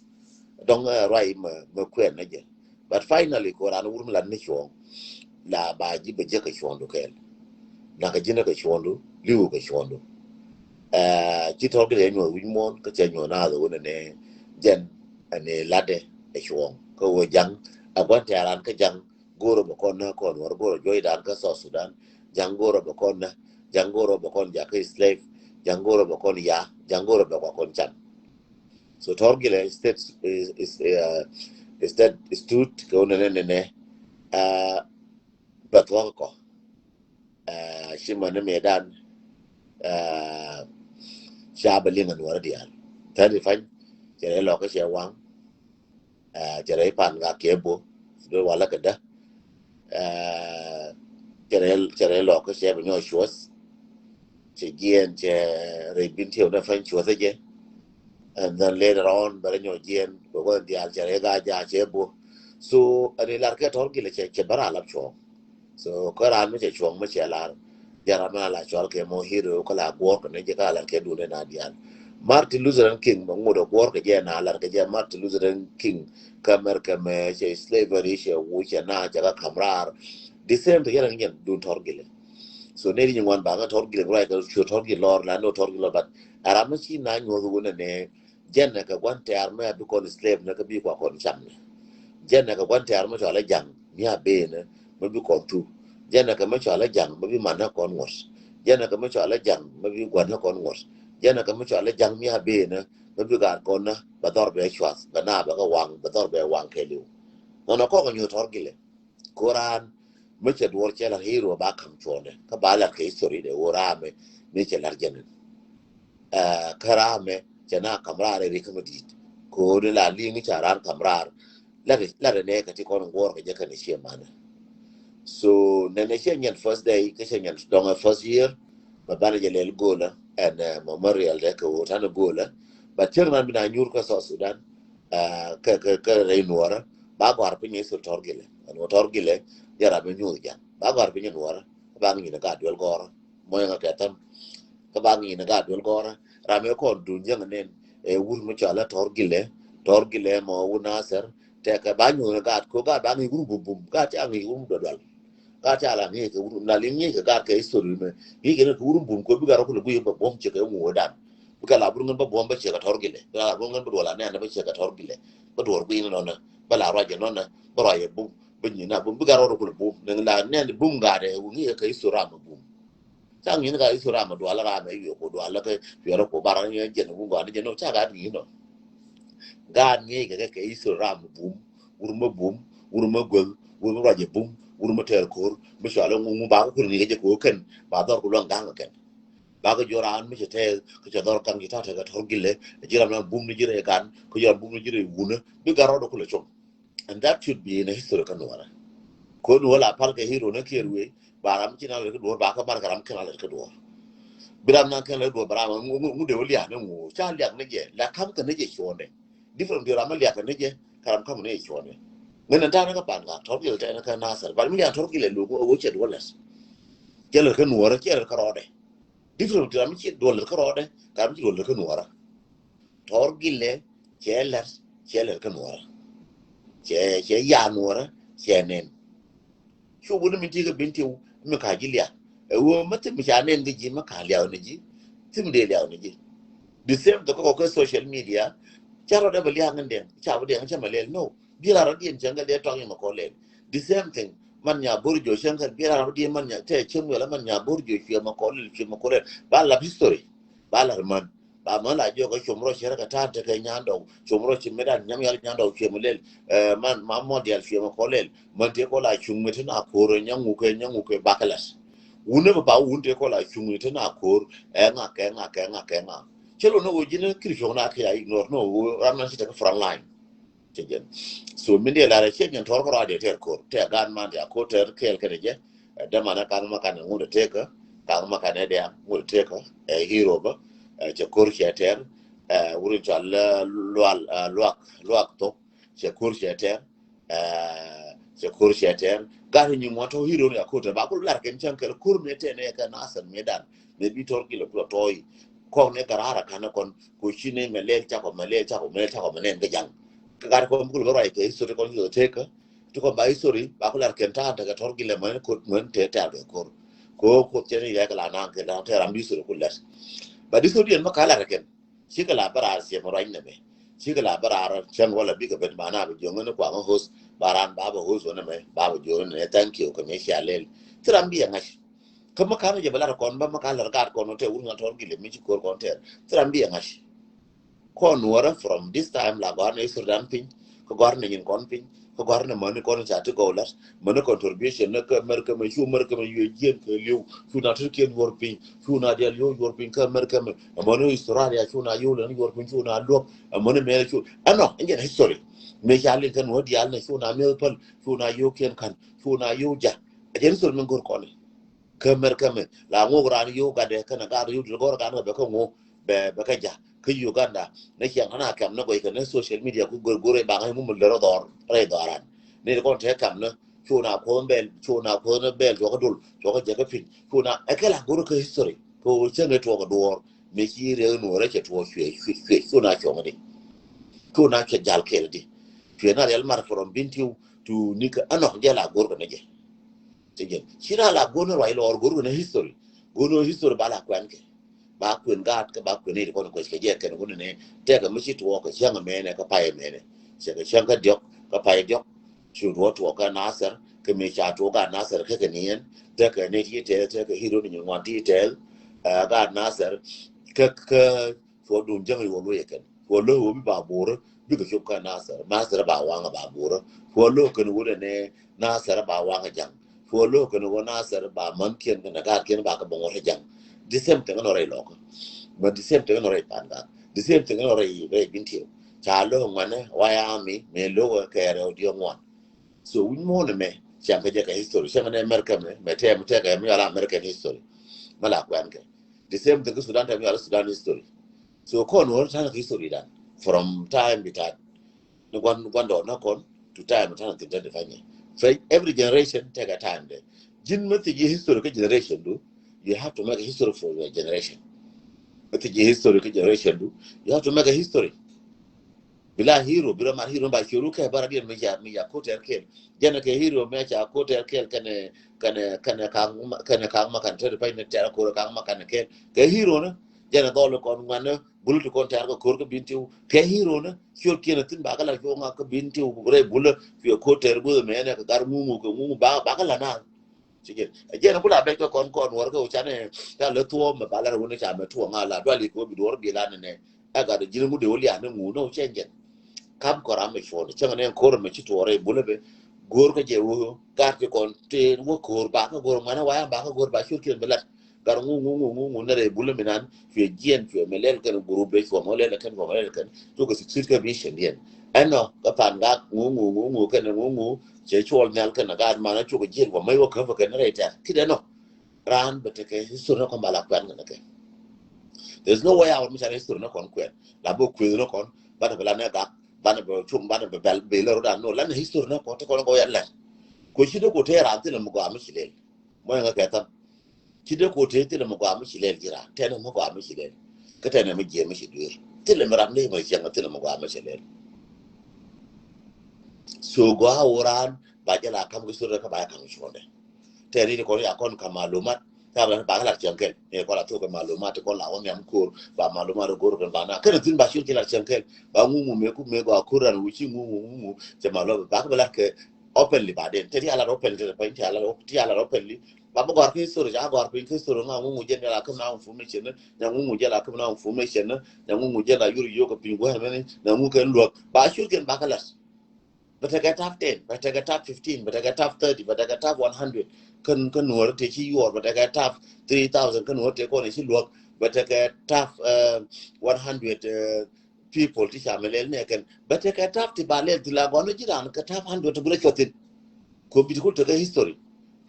Dɔ̱ŋ, eh, ruac mɛ, mɛ kuɛn nɛ jɛ. But finally, ko ran wur mi lat ni cuɔ̱ŋ. La ba ji̱ bɛ jek kɛ cuɔ̱ŋdu kɛɛl. Nakä ji̱n kɛ cuɔ̱ŋdu, li̱w kɛ cuɔ̱ŋdu. Eh, ci Tɔrgilɛ nyuɔ̱th wi̱c muɔ̱ɔ̱n, kä cɛ nyuɔ̱th naath wun nɛ jɛn, ɛn latdɛ ɛ cuɔ̱ɔ̱ŋ. Kä wä ja̱ŋ, A gua̱n tɛ̈ran kä ja̱ŋ go̱o̱r bɛ kɔn nä kɔn wär go̱o̱r juɔ̱cdan kä South Sudan. Ja̱ŋ go̱o̱r bɛ kɔn nä, ja̱ŋ go̱o̱r bɛ kɔn jakä slave, ja̱ŋ go̱o̱r bɛ kɔn ya, ja̱ŋ go̱o̱r bɛ kɔn can. So Tɔr Gilɛ state is, is, uh, state stood kɛ wä nɛnɛ nɛnɛ, uh, bɛ thuɔk kɔ. Uh, ci män ni mëëdan, uh, ca bɛ liŋ a nuɔrä diaal. Thirty five, cɛ rɛ lɔk kä cɛ waŋ. Uh, cɛ rɛ pan ka kɛ bo, do wala kɛ da. Uh, cɛ rɛ, cɛ rɛ lɔk kä cɛ bɛ nyɔ cuɔth. Cɛ jiɛn cɛ rɛ bin tiɛw na fan cuɔth jɛ. And then later on, bɛ rɛ nyɔ jiɛn, bɛ wä diaal cɛ rɛ ga ja cɛ bo. So, ani lar kɛ Tɔr Gilɛ cɛ, cɛ bɛ ra lap cuɔŋ. So kä raan mi cɛ cuɔ̱ŋ mi cɛ lar, jɛ ram mi a la cɔal kɛ mɔ hero kä la guɔ̱ɔ̱r kɛ ni jɛ kä a lar kɛ duundɛ na diaal. Martin Luther King mɛ ŋut ɛ guɔ̱ɔ̱r kɛ jɛ na lar kɛ jɛ Martin Luther King kä America mɛ cɛ slavery cɛ wuc cɛ na cɛ kä ka̱m raar. The same thing yɛn ɛ ŋi̱n duun Tɔr Gilɛ. So nɛ di nyi ŋuan ba ŋä Tɔr Gilɛ ruac kɛ cu Tɔr Gilɛ lɔr la ni wä Tɔr Gilɛ lɔr, but a ram mi ci na nyuɔth wun ɛ nɛ Jɛn ɛ kɛ gua̱n tɛ̈r mɛ bi kɔn slave nɛ kä bi kua kɔn cam nɛ. Jɛn ɛ kɛ gua̱n tɛ̈r mɛ cɔalɛ ja̱ŋ mi a benɛ mɛ bi kɔn thu. Jɛn ɛ kɛ mɛ cɔalɛ ja̱ŋ mɛ bi man nɛ kɔn ŋuɔ̱t. Jɛn ɛ kɛ mɛ cɔalɛ ja̱ŋ mɛ bi gua̱n nɛ kɔn ŋuɔ̱t. Jɛn ɛ kɛ mɛ cɔalɛ ja̱ŋ mi a benɛ mɛ bi gaat kɔn nä bɛ dhɔr bɛ cuath bɛ na bɛ kɛ waŋ bɛ dhɔr bɛ waŋ kɛ liw. Nɔnɔ kɔk ɛ nyuth Tɔr Gilɛ. Koran mi cɛ duɔr cɛ lar hero ba ka̱m cuɔ̱ɔ̱ndɛ kä ba lar kɛ history dɛ wä raamɛ mi cɛ lar jɛn. Ɛ, kä raamɛ cɛ na ka̱m raar ɛ ri kä mi di̱i̱t. Ko̱o̱ni la li̱i̱ŋ ca raan ka̱m raar. Lar, lar ɛ nɛ kɛ ti kɔn guɔr kɛ jɛ kɛn ɛ ciɛ manɛ. So nɛnɛ cɛ nyɛn first day kä cɛ nyɛn dɔŋɛ first year. Bɛ banɛ jɛ lɛl go̱o̱lä ɛn, ɛ, memorial dɛ kɛ wä tanɛ go̱o̱lä. But cɛ ran bi na nyur kä South Sudan, ɛ, kä, kä, kä rɛy nuɔrä. Ba gɔ̱a̱r piny Israel Tɔr Gilɛ. Ɛn wä Tɔr Gilɛ, jɛ ram mi nyuuth ja̱ŋ. Ba gɔ̱a̱r piny nuɔrä. Ba ŋi̱n gat duel gɔ̱rä. Mɔyɛ ŋa kɛ thäm. Kä ba ŋi̱n gat duel gɔ̱rä. Ram mi kɔn duun jäŋ nɛn. Ɛ wur mi cɔalɛ Tɔr Gilɛ. Tɔr Gilɛ mɔ wur Nasir. Tɛkɛ ba nyuuth gat ko gat ba ŋi̱n wur bum bum. Gat ca ŋi̱n wur duel duel. Gat ca la ŋi̱n kɛ wur. Na li ŋi̱n kɛ gat kɛ history mɛ. Ŋi̱n kɛ wur bum ko bi gat rɔ kulɛ gui bɛ bum cɛ kɛ ŋuɔ dan. Bikɛ la bur ŋän bä buɔ̱m bä ciek a Tɔr Gilɛ. Bikɛ la bur ŋän bä duɔl a nɛn bä ciek a Tɔr Gilɛ. Bä duɔr gui̱n nɔnɛ. Bä la ruac nɔnɛ. Bä ruac bum. Bä nyin a bum. Bikɛ rɔɔd kulɛ bum. Nɛn la nɛn bum gat ɛ wuni kɛ isu ram bum. Ca ŋi̱n ka isu ram dual ram ɛ wiɛ ku dual kɛ wiɛ rɔ ku bar ŋi̱n jɛn bum gat jɛn nɔ ca gat ŋi̱n nɔ. Gat ŋi̱n kɛ kɛ isu ram bum. Wur mä bum. Wur mä guäth. Wur mä ruac bum. Wur mä tɛɛr ko̱r. Mä cual ŋu ŋu ba ku kur ŋi̱n kɛ jɛ ku kɛn. Ba dhɔr ku luaŋ ga̱ŋ kɛn. Bakɛ jiök raan mi cɛ tɛth kä cɛ dhɔr kaŋ ci ta̱a̱ tekɛ Tɔr Gilɛ. Ji̱ ram na bum ni ji̱ rɛy gan kä ji̱ ram bum ni ji̱ rɛy wunä bi gat rɔɔdɛ kulɛ com. And that should be in a history kä nuɔrä. Kä nuɔrä la pal kɛ hero ni kiɛɛr wee ba ram ci na lɛt kä duɔ̱ɔ̱r ba kä mar kɛ ram kɛn a lɛt kä duɔ̱ɔ̱r. Bi ram na kɛn lɛt duɔ̱ɔ̱r ba ram ŋu dee wä liak ni ŋu ca liak ni jɛ la kam kɛ ni jɛ cuɔ̱ɔ̱nɛ. Different bi ram mi liak kɛ ni jɛ kä ram kam ni jɛ cuɔ̱ɔ̱nɛ. Ŋän ni ta̱a̱ ni kä pan gat Tɔr Gilɛ tɛn kä Nasir ba mi liak Tɔr Gilɛ lo̱k wä cɛ duɔ̱ɔ̱r lɛt. Cɛ lɛt kä nuɔrä cɛ lɛt kä rɔɔdɛ. Different ti ram mi ci duɔl lät kä rɔɔdɛ kä ram mi ci duɔl lät kä nuɔrä. Tɔr Gilɛ cɛ lɛr cɛ lɛr kä nuɔrä. Cɛ cɛ ya nuɔrä cɛ nɛn. Cu wuni mi ti kä bin ti mi ka ji̱ liak. Ɛ wä mi thim ca nɛn kä ji̱ mi ka liak ni ji̱. Thim dee liak ni ji̱. The same thing kä kä social media. Ca rɔɔdɛ bɛ liak ni dɛŋ ca bɛ dɛŋ ca mɛ lɛl no. Bi la rɔɔdiɛn cɛ ŋä dee tɔŋ yɛ mɛ kɔ lɛl. The same thing. Man nya bor jo cɛn kɛ biɛl ram di man nya tɛ cɛn wɛl man nya bor jo cuɛ ma kɔlil cuɛ ma kɔlil ba lap history. Ba lap man ba man la jɔ kɛ cuɛ mrɔ cɛrɛ kɛ tan tɛ kɛ nyan dɔw cuɛ mrɔ ci medan nyam yal nyan dɔw cuɛ ma lel. Eh, man ma mɔ dial cuɛ ma kɔlil man tɛ kɔ la cuŋ mi tɛ na kor nya ŋu kɛ nya ŋu kɛ ba kɛ las. Wun ne ba wun tɛ kɔ la cuŋ mi tɛ na kor. Ɛ ŋa kɛ ŋa kɛ ŋa kɛ ŋa. Cɛ lo ne wo jin kiri cuŋ na kɛ ya ignore no wo ram na ci tɛ kɛ front line. Cɛ jɛn. So min diɛ larɛ ciɛ nyɛn tɔr kɛ rɔ a diɛ tɛr kor tɛ gan man diɛ a kor tɛr kɛɛl kɛnɛ jɛ. Ɛ dɛman ɛ kaŋ ma kanɛ ŋut ɛ tekä kaŋ ma kanɛ diɛ ŋut ɛ tekä. Ɛ hero bä. Ɛ cɛ kor cɛ tɛr. Ɛ wurin cɔal lual luak luak thok. Cɛ kor cɛ tɛr. Ɛ cɛ kor cɛ tɛr. Gat ni ŋuan tɔ hero ni a kor tɛr ba kul lar kɛn cɛn kɛl kor ni tɛn ɛ kɛ nasan mi dan. Ni bi tɔr gilɛ kulɛ tɔy. Kɔk ni kɛ rara kanɛ kɔn ko ci ni mɛ lɛl cakɔ mɛ lɛl cakɔ mɛ lɛl cakɔ mɛ nɛn kɛ jaŋ. Kɛ gat kɔn bukul bä ruac kɛ history kɔn yɔ tekä. Ti kɔn ba history ba ku lar kɛn ta̱a̱ tekɛ tɔr gilɛ mɛn kot mɛn te tɛ̈r kɛ kor. Ko kot cɛ ni yɛ kɛ la naŋ kɛ la tɛ̈r am history ku lɛt. Ba history diɛn ma ka lar kɛn ci kɛ la bä raar ciɛ mɛ ruac nɛmɛ. Cikɛ la bä raar cäŋ wala bikɛ ben ba na bɛ jiöŋä ni kuaŋä host ba raan ba bɛ host wä ni mɛ ba bɛ jiöŋä ni thank you kɛ mɛ cia lel. Thil ram bi a ŋa̱c. Kä mä ka̱n jɛ bɛ lar kɔn bä mä ka̱n lär gaat kɔn wä tɛ wur ŋa tɔr gilɛ mi ci ko̱r kɔn tɛr. Thil ram bi a ŋa̱c. Kɔn nuɔrä from this time la gɔ̱a̱r ni history dan piny kä gɔ̱a̱r ni nyin kɔn piny kä gɔ̱a̱r ni mäni kɔn ca ti gɔw lat mäni contribution ni kä America mɛ cu America mɛ yuɛ jiɛn kɛ liw cu na ti kiɛn yuɔr piny cu na dial yuɔ yuɔr piny kä America mɛ mäni Australia cu na yuɔ lɛ ni yuɔr piny cu na luɔk mäni mɛ cu ɛnɔ ɛn jɛn history mɛ ca liŋ kɛ nuɔr dial ni cu na mɛ päl cu na yuɔ kiɛn kan cu na yuɔ ja. Ɛ jɛn history mi go̱r kɔn ni. Kä America mɛ la ŋok raan yio̱w gatdɛ kɛnɛ gat yio̱w ti gɔr gan kɛ bɛ kä ŋo bɛ bɛ kä ja kä Uganda. Ni ciaŋ kɛn a kɛm ni gɔy kɛ ni social media ku go̱r go̱r rɛy baŋ ŋu mi lär dhɔr rɛy dhɔran ni kɔn te kɛm ni cu na kuoth bɛl cu na kuoth ni bɛl cuɔk dul cuɔk jɛ kä piny cu na ɛ kɛ la go̱r kä history kɛ wä cäŋ ɛ tuɔk duɔr mi ci riɛk nuɔrɛ cɛ tuɔk cuɛ cuɛ cuɛ cu na cuɔŋ di cu na cuɛ jal kɛl di cuɛ na riɛl mar from Bentiu tu ni kä anɔ jɛ la go̱r kɛ ni jɛ. Ti jɛn ci na la go̱n ruac lɔɔr go̱r kɛn history. Go̱n history ba la kuɛn kɛ ba kuɛn gaat kɛ ba kuɛn ni kɔn kuɛc kɛ jɛ kɛn wun ni tɛkɛ mi ci tuɔɔk kɛ cäŋ mɛnɛ kɛ pay mɛnɛ. Cɛ kɛ cäŋ kä diɔk kɛ pay diɔk. Cu duɔ tuɔɔk kɛ Nasir kɛ mi ca tuɔɔk gaat Nasir kɛ kɛ ni yɛn tɛkɛ ni ti tɛl tɛkɛ hero ni nyin ŋuan ti tɛl. Ɛ gaat Nasir kɛ kɛ cuɔ dum jäŋ yuɔ luɔyɛ kɛn. Cuɔ lo̱k ɣöö bi ba bo̱o̱rä bikɛ cop kä Nasir. Nasir ba waŋä ba bo̱o̱rä. Cuɔ lo̱k kɛn wut ɛnɛ Nasir ba waŋä jaŋ. Cuɔ lo̱k kɛn wut Nasir ba mänkiɛn kɛn a gaatkiɛn ba kɛ bä ŋuɔ̱t jaŋ. The same thing ɛn ɔ rɛy lɔkä. Mɛ the same thing ɛn ɔ rɛy pan gath. The same thing ɛn ɔ rɛy rɛy Bentiu. Ca lo̱k ŋuanɛ wayami mɛ lo̱k kɛ rɛw diɛ ŋuan. So wi̱c muɔ̱ɔ̱n ɛmɛ cɛŋ kɛ jɛ kɛ history cɛŋ ɛn America mɛ mɛ tɛm tɛkɛ mi ala American history. Mɛ la kuɛn kɛ. The same thing kɛ Sudan tɛm mi ala Sudan history. So kɔn wä ta̱a̱n kɛ history dan from time bi ta̱a̱n ni guan guan dɔɔn na kɔn to time ta̱a̱n kɛ tɛn defanye. Fɛ every generation take a time de. Ji̱n mi thiec history kɛ generation du, you have to make a history for your generation. Mi thiec history kɛ generation du, you have to make a history. Bila hero, bila mar hero ba churu kɛ bara diɛn mi ya mi ya koter kel. Jɛn kɛ hero mi cha koter kel kɛnɛ kɛnɛ kɛnɛ kang kɛnɛ kang ma kan ter pa ni ter ko kang ma kan kel. Kɛ hero na jɛn dɔl kɔn ŋuan na bulu ti kɔn ter ko kor ko Bentiu. Kɛ hero na chur kiɛn tin ba kala jo ŋa ko Bentiu re bulu fi koter bu me ne ka gar ŋuŋu ko ŋuŋu ba ba kala na. Ci jɛn. Jɛn kula bɛ kɛ kɔn kɔn wor kɛ ucanɛ ta lɛ thuɔ mɛ ba la wuni ca mɛ tuɔ ŋa la dwali ko bi dor bi la ne ne. Ɛ gat ji̱n ŋut de wä lia̱a̱ ni ŋuun ni wä cɛ jɛn. Kam kɔr amɛ cuɔ̱ɔ̱n cäŋ ni ɛn ko̱r ɛmɛ ci tuɔɔr rɛy bulä bɛ. Go̱o̱r kä jɛ wä gat ti kɔn tëë wä ko̱o̱r ba kä go̱o̱r ŋuanɛ wayam ba kä go̱o̱r ba ciöt kiɛn bi lat. Gat ŋu ŋu ŋu ŋu ŋu ni rɛy bulä mi nan cuɛ jiɛn cuɛ mɛ lɛl kɛn gurup dee cuɛ mɛ lɛl kɛn cuɛ mɛ lɛl kɛn. Cukɛ succeed kä bi cɛn diɛn. Ɛnɔ kä pan gat ŋu ŋu ŋu ŋu kɛn ŋu ŋu cɛ cuɔl nhial kɛn gat man cukɛ jiɛn wä mɛ wä käpä kɛn rɛy tɛr kidɛ nɔ. Raan bɛ tekɛ history ni kɔn ba la kuɛn kɛn kɛ. There's no way out mi ca history ni kɔn kuɛn. La bɛ kuɛn ni kɔn banɛ bɛ la nɛ gak banɛ bɛ cum banɛ bɛ bɛl bɛ lɛ rodan no la nɛ history ni kɔn ti kɔn kɔ ya lɛ. Ko ci de ko te ran ti lɛ mi gɔam mi ci lel. Mɔ yɛn kɛ than. Ci de ko te ti lɛ mi gɔam mi ci lel jira tɛnɛ mi gɔam mi ci lel. Kä tɛnɛ mi jiɛ mi ci duer ti lɛ mi ram ni mi cɛŋ ti lɛ mi gɔam mi ci lel. So gɔaa wä raan ba jɛ la kam kɛ sura kä ba jɛ kam cuɔndɛ. Tɛ ri kɔn ya kɔn ka malumat. Ta ba ba la cɛn kɛl. Ni kɔn la thok kɛ malumat kɔn la wä nyam kor ba malumat gor kɛ ba na. Kɛn tin ba shul kɛ la cɛn kɛl. Ba ŋu ŋu me ku me gɔaa kor ran wuci ŋu ŋu ŋu ŋu. Cɛ malumat ba kɛ ba la kɛ openly ba den. Tɛ ti ala openly tɛ pa ti ala ti ala openly. Ba ba gɔaa kɛ history ja gɔaa piny kɛ history ŋa ŋu ŋu jɛ ni la kɛ na information. Nya ŋu ŋu jɛ la kɛ na information. Nya ŋu ŋu jɛ la yuri yo kɛ piny gɔaa mɛni. Nya ŋu kɛ luak. Ba shul kɛn ba kɛ la. Bɛ tekɛ tap ten, bɛ tekɛ tap fifteen, bɛ tekɛ tap thirty, bɛ tekɛ tap one hundred. Kä, kä nuɔr te ci yuɔr, bɛ tekɛ tap three thousand, kä nuɔr te kɔn ci luɔk, bɛ tekɛ tap, uh, one hundred, uh, people ti ca mɛ lɛl nɛ kɛn. Bɛ tekɛ tap ti ba lɛl ti la gɔn jiran, kä tap hundred ti bi rɛ cuɔthin. Ko bi ti kul tekɛ history.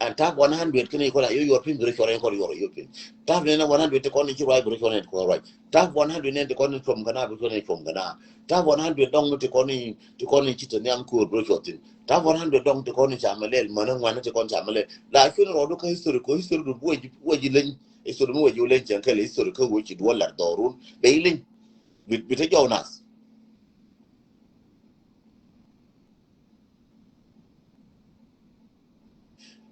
And tap one hundred kini kɔn a yo yuɔr pin bi rɛ cuɔr kɔn yuɔr yo pin. Tap nɛ one hundred ti kɔn ci ruai bi rɛ cuɔr kɔn ruai. Tap one hundred nɛ ti kɔn cuɔm kɛna bi cuɔr cuɔm kɛna. Tap one hundred dɔŋ ti kɔn ti kɔn ci te niam koor bi rɛ cuɔthin. Tap one hundred dɔŋ ti kɔn ca mɛ lɛl mɛn ŋuan ti kɔn ca mɛ lɛl. La cuɔn rɔdu kä history ko history du wɛ ji leny. History mi wɛ ji leny cɛn kɛl history kä wɛ ci duɔ lar dhɔrun. Bɛ leny. Bi te jɔw nas.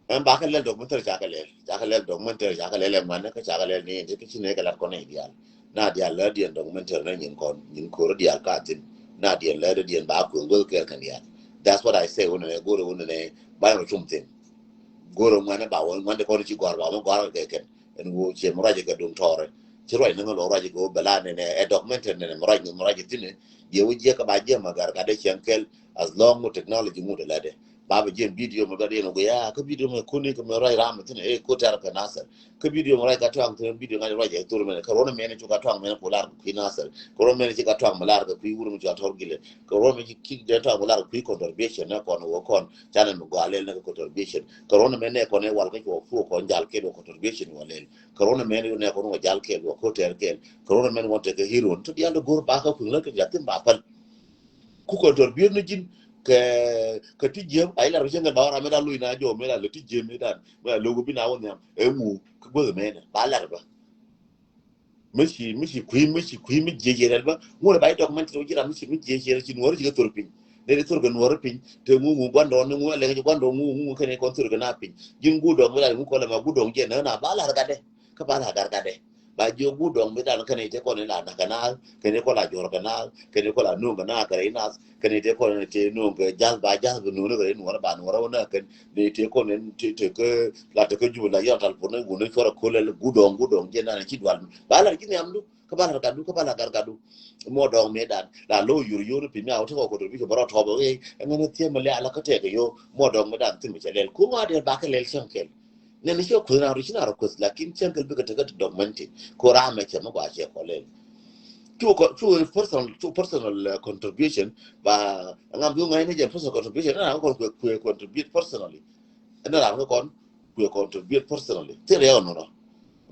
Ɛn bakɛ lɛl documentary cakɛ lɛl cakɛ lɛl documentary cakɛ lɛl ɛn ŋuanɛ kä cakɛ lɛl ni ɛn ti kä ci nɛ kɛ lat kɔn nɛ dial. Na dial lä diɛn documentary nɛ nyin kɔn nyin ko̱r dial ka thin. Na diɛn lɛ dee diɛn ba kueŋ go̱th kɛɛl kɛn diaal. That's what I say wun nɛ go̱rɛ wun nɛ ba yɛn rɔ cum thin. Go̱rɛ ŋuɛn ba wun ŋuɛn de kɔn ci gɔr ba wun gɔr kɛ kɛn. Ɛn wu ciɛ mi ruac kɛ duŋ tɔɔrɛ. Ci ruac ni ŋä lɔ ruac kɛ wun bɛ la nɛ nɛ ɛ documented nɛ nɛ mi ruac ni mi ruac thin nɛ. Diɛ wu jiɛ kɛ ba jiɛ ma gar ka de cɛn kɛl as long wun technology ŋut lɛ dɛ. Ba bɛ jiɛn video mi dɔ̱diɛn ɔ gui ya kä video mi kuni kɛ mi ruac ram mi thin ɛ ko tɛr kɛ Nasir. Kä video mi ruac ka tuaŋ thin video ŋa̱c ruac ɛ thur mɛn kä ruɔn mɛn cu ka tuaŋ mɛn ku lar kɛ kui̱ Nasir. Kä ruɔn mɛn ci ka tuaŋ mi lar kɛ kui̱ wur mi cu a tɔr gilɛ. Kä ruɔn mɛn ci ki dee tuaŋ mi lar kɛ kui̱ contribution nɛ kɔn wä kɔn canɛ mi gɔa lɛl nɛ kɛ contribution. Kä ruɔn mɛn nɛ kɔn ɛ wal kä cu wä puɔ kɔn jal kɛ wä contribution wä lɛl. Kä ruɔn mɛn nɛ kɔn wä jal kɛ wä ko tɛr kɛl. Kä ruɔn mɛn wä tekɛ hero ni tu dial de go̱r ba kä kui̱ lä kɛ jal thin ba päl. Ku contribute ni ji̱n kɛ kɛ ti jiäk a ilar kɛ cieŋ kɛ ba wä ram mi dan luc na jɔw mi dan lɛ ti jiäk mi dan mi dan lo̱k bi na wä nhiam ɛ ŋu kɛ guäth mɛnɛ ba lar bä. Mi ci mi ci kui̱ mi ci kui̱ mi jiäk jiäk rɛl bä ŋu rɛ ba i documentary wä ji̱ ram mi ci mi jiäk jiäk rɛl ci nuɔri ci kɛ thor piny. Nɛ di thor kɛ nuɔri piny te ŋu ŋu guandɔ ni ŋu alɛŋ ci guandɔ ŋu ŋu kɛn kɔn thor kɛ na piny ji̱n guudɔŋ mi dan ŋu kɔlɛ ma guudɔŋ jiɛn na ba lar gatdɛ. Kä ba lar gatdɛ. Ba jiök guut dɔ̱ŋ mi dan kɛn ite kɔn in la nak kɛ naath kɛn ite kɔn la juɔr kɛ naath kɛn ite kɔn la nuŋ kɛ naath kɛ rɛy naath kɛn ite kɔn in te nuŋ kɛ jath ba jath bi nuŋ ni kɛ rɛy nuɔr ba nuɔr wä naath kɛn ni ite kɔn in te te kä la te kä jup la yɔr tal pur ni wun ni cuɔr a kol ɛl guut dɔ̱ŋ guut dɔ̱ŋ jɛ nan ci dual ba lar ci niam du kä ba lar gat du kä ba lar gat gat du. Mɔ dɔ̱ŋ mi dan la lo yur yur pi mi a wä te kɔ kɔ dor bi kɛ bä rɔ tɔp ɛ ŋɛn thiɛ mi lɛ ala kä tɛk kɛ yo mɔ dɔ̱ŋ mi dan thim cɛ lɛl ku ŋɔ a diɛl ba kɛ lɛl cɛŋ kɛl. Nɛn ni ciɛ kueth na ri ci na rɔ kueth lakin cɛn kɛl bikɛ tekɛ ti dɔk mɛn ti ko ram mɛ cɛ mɛ gua cɛ kɔlɛl. Cu kɔ cu personal cu personal contribution ba ŋam bi ŋa̱c ni jɛ personal contribution na kɔn kuɛ kuɛ contribute personally. Ɛn ram kɛ kɔn kuɛ contribute personally thil rɛ ɔnɔ nɔ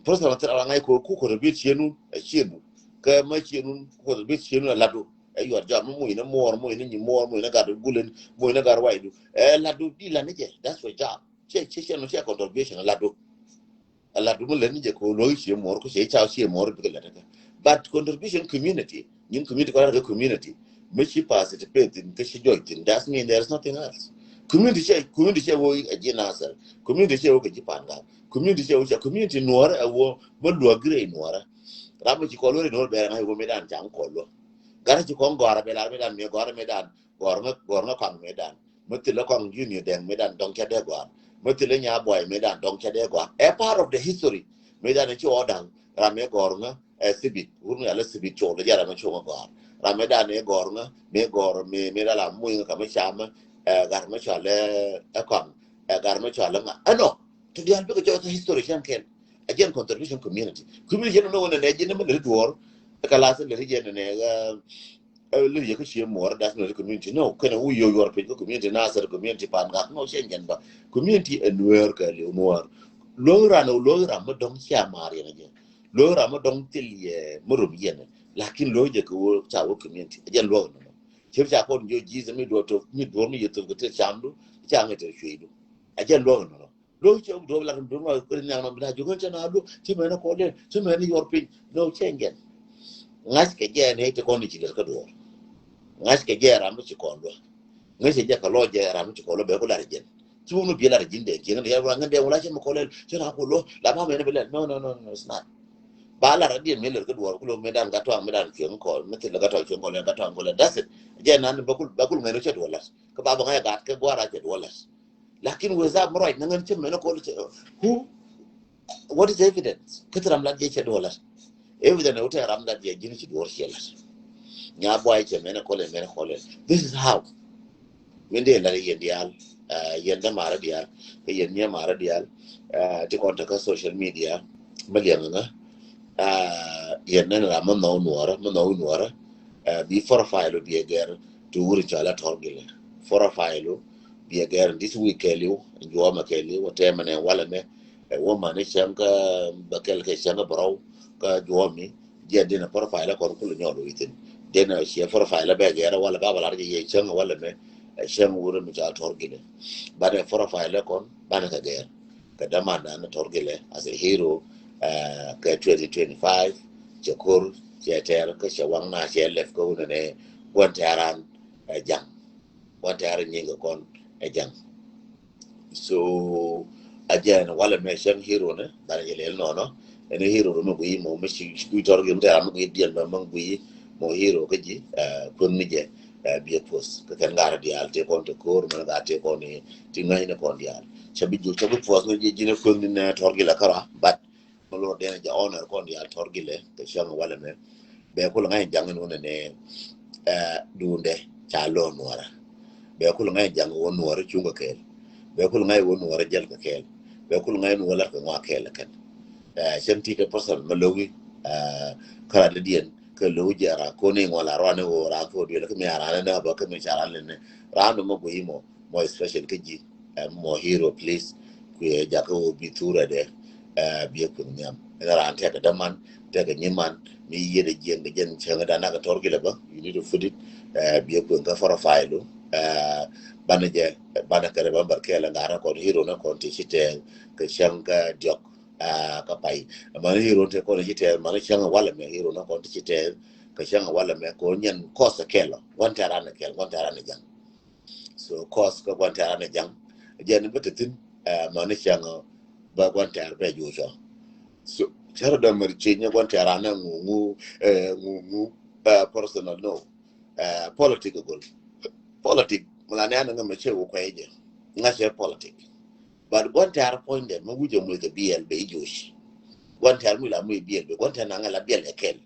personal thil ram ŋa̱c ko ku contribute cienu ɛ cienu kɛ mɛ cienu ku contribute cienu ɛ ladu ɛ yuɔr jɔam mɛ muc ni muɔr muc ni nyi muɔr muc ni gat gulen muc ni gat waydu ɛ ladu di la ni jɛ that's your job. Cɛ cɛ cɛ no cɛ contribution a lat do. A lat do mi lɛ ni jɛ ko lo cie mor ko cɛ cha cie mor bi la ta. But contribution community nyin community ko la community mi ci participate in ke ci joy tin that's mean there is nothing else. Community cɛ community cɛ wo a ji nasar community cɛ wo ke ji panga community cɛ wo cɛ community nuɔr a wo ma luɔ gire nuɔr. Ram mi ci ko lo nuɔr bɛ ran wo me dan chang ko lo. Gar ci ko ngora bɛ la me dan me gora me dan gor nga gor nga kang me dan. Mä thilɛ kɔaŋ junior dɛŋ mëë dan dɔ̱ŋ cä dee gɔaa. Mä thilɛ nya buay mëë dan dɔ̱ŋ cä dee gɔaa. Ɛ part of the history. Mëë dan ci ɔ da̱ŋ ram mëë gɔ̱r ŋä ɛ thibit wur mi alɛ thibit col jɛ ram mëë cuŋ ɛ gɔ̱r ram mëë dan ɛ gɔ̱r ŋä mëë gɔ̱r mëë mëë dala muny ŋä kä mä camä ɛ gat mä cɔal ɛ kɔaŋ ɛ gat mä cɔal ɛ ŋa ɛnɔ. Ti diaal bikɛ cɔl kä history cäŋ kɛn. Ɛ jɛn contribution community community jɛn nɔ wä nɛ nɛ jɛn nɛ mä lɛ ti duɔ̱ɔ̱r. Ɛ kɛ lath lɛ ti jɛn nɛ nɛ ɛ Lil yɛ kä cie muɔr das nɔ community no kɛnɛ wu yo yuɔr piny kä community nasar community pan gak no cɛ jɛn ba community ɛ nuɛɛr kɛ liw nuɔr. Luɔk ran ɛ luɔk ran mi dɔŋ cia mar yɛn jɛ luɔk ran mi dɔŋ thil yɛ mi rum yɛn. Lakin luɔk jɛ kɛ wä ca wä community ɛ jɛn luɔk nɔ. Cɛ ca kɔn jo Jesus mi duɔr to mi duɔr mi yɛ thok kɛ thil camdu ca ŋɛ thil cueydu. Ɛ jɛn luɔk nɔ. Lo cɛ wut duɔp lat duɔp ma kuri niaŋ nɔm bi na juŋ cɛ na lo cɛ mɛn kɔ lɛ cɛ mɛn yuɔr piny. No cɛ jɛn. Ŋa̱c kɛ jɛ ni ti kɔn ni ci lɛr kä duɔr. Ŋa̱c kɛ jɛ ram mi ci kɔn lo. Ŋa̱c kɛ jɛ kɛ lɔ jɛ ram mi ci kɔn lo bɛ ku lar jɛn. Ci wun bi lar jin dɛ jɛn ni ya wa ŋan dɛ wala cɛ mɛ kɔ lɛ cɛ na ku lo la ma mɛn bi lɛ no no no no it's not. Ba lar a diɛ mi lɛr kä duɔr ku lo mi dan gatɔaŋ mi dan cuɛŋ kɔ mi thil gatɔaŋ cuɛŋ kɔ lɛ gatɔaŋ kɔ lɛ that's it. Jɛ nan ba kul ba kul ŋa̱c ni cɛ duɔr lat kä ba ba ŋa̱c gat kä guara cɛ duɔr lat. Lakin weza mi ruac ni ŋän cä mɛn kɔl cɛ who what is evidence? Kä ti ram lat jɛ cɛ duɔlat. Evidence wä te ram lat jɛ ji̱n ci duɔr cɛ lat. Nya buay cɛ mɛn kɔl mɛn kɔl. This is how. Min dee lat yɛn diaal yɛn dämaarä diaal kä yɛn mia̱maarä diaal. Ti kɔn te kä social media mi liɛŋ ŋä. Yɛn nɛn ram mi nhɔw nuɔrä mi nhɔw nuɔrä. Bi profile bi ɛ gɛr ti wuri cɔal a tɔr gilɛ. Profile bi ɛ gɛr this week kɛɛliw. Juɔmɛ kɛɛliw tɛmɛ nɛ walɛ mɛ. Ɛ wä mani cɛŋ kä bɛ kɛl kɛ cɛŋ kä bɛ rɔw kä juɔmi. Jɛ dinɛ profile kɔn kul nyɔl wi̱thin. Dinɛ ciɛ profile bɛ gɛr walɛ ba bɛ lar jɛ yɛ cɛŋ walɛ mɛ. Ɛ cɛŋ wuri mi cɔal tɔr gilɛ. Banɛ profile kɔn banɛ kɛ gɛr. Kɛ dämandan ni tɔr gilɛ as a hero. Kɛ twenty twenty-five cɛ kor cɛ tɛr kä cɛ waŋ na cɛ lɛp kä wunɛ nɛ gua̱n tɛran. Ɛ jaŋ gua̱n tɛran nyiŋ kɛ kɔn ɛ jaŋ. So a jɛn walɛ mɛ cɛŋ hero ni banɛ jɛ lɛl nɔnɔ. Ɛn hero ni mi gui mɔ mi ci gui tɔr gilɛ mi tɛran mi gui diɛn mɛ mi gui. mɔ hero kä ji̱, eh, kueŋ ni jɛ, eh, biɛ puɔth. Kä kɛn gat diaal tëë kɔn te ko̱r, mɛn gat tëë kɔn ti ŋäcni kɔn diaal. Cɛ bi juur, cɛ bi puɔth ni ji̱, ji̱n kueŋ ni nɛ tɔr gilɛ kärɔa, but mɛ lor dɛn jɛ honor kɔn diaal tɔr gilɛ kɛ cäŋ walɛ mɛ. Bɛ kul ŋa̱c jaŋ in wunɛ nɛ, eh, duundɛ ca lo̱o̱n nuɔrä. Bɛ kul ŋa̱c jaŋ wun nuɔrä cuŋ kɛ kɛɛl. Bɛ kul ŋa̱c wun nuɔrä jäl kɛ kɛɛl. Bɛ kul ŋa̱c nuɔrä kɛ ŋɔak kɛɛl kɛn. Eh, cɛn ti kɛ person mɛ lo̱wi, eh, kära dädiɛn kɛ lo̱wi jɛ ran koni ŋuɔl a ruan ni ɣöö ran kɛ wä duël kä mi a ran ni nɛ bä kä mi ca ran lɛ nɛ. Ran ni mɛ guiy mɔ, mɔ special kä ji̱, eh, mɔ hero please. Kuɛ jakä wä bi thurɛ dɛ, eh, biɛ kueŋ nhiam. Ɛn ran tɛkɛ däman, tɛkɛ nyiman, mi yiet a jiɛŋ kɛ jɛn cäŋ dan nakɛ tɔr gilɛ bä, you need to put it, eh, biɛ kueŋ kä profile du. Eh, banɛ jɛ, banɛ kɛ remember kɛɛl ɛn gat ni kɔn hero ni kɔn ti ci tɛɛl kɛ cäŋ kä diɔk, eh, kä pay. Mani hero ni ti kɔn ci tɛɛl, mani cäŋ walɛ mɛ hero ni kɔn ti ci tɛɛl kɛ cäŋ walɛ mɛ kɔn nyɛn kɔs kɛɛl lɔ. Gua̱n tɛ̈ran kɛɛl, gua̱n tɛ̈ran jaŋ. So kɔs kä gua̱n tɛ̈ran jaŋ. Jɛn bä te thi̱n, eh, mani cäŋ bä gua̱n tɛ̈r bɛ juucɔ. So cärä dämär ci nyɛ gua̱n tɛ̈ran ŋu ŋu, eh, ŋu ŋu, eh, personal no. Eh, politic a gol. Politic mi la nɛn ŋä mɛ cɛ wä kuɛ jɛ. Ŋä cɛ politic. But gua̱n tɛ̈r puɔ̱nydɛ mɛ wi̱cɛ muc kɛ biɛl bɛ i̱ juuc. Gua̱n tɛ̈r muc la muc biɛl bɛ gua̱n tɛ̈r naŋ la biɛl ɛ kɛl.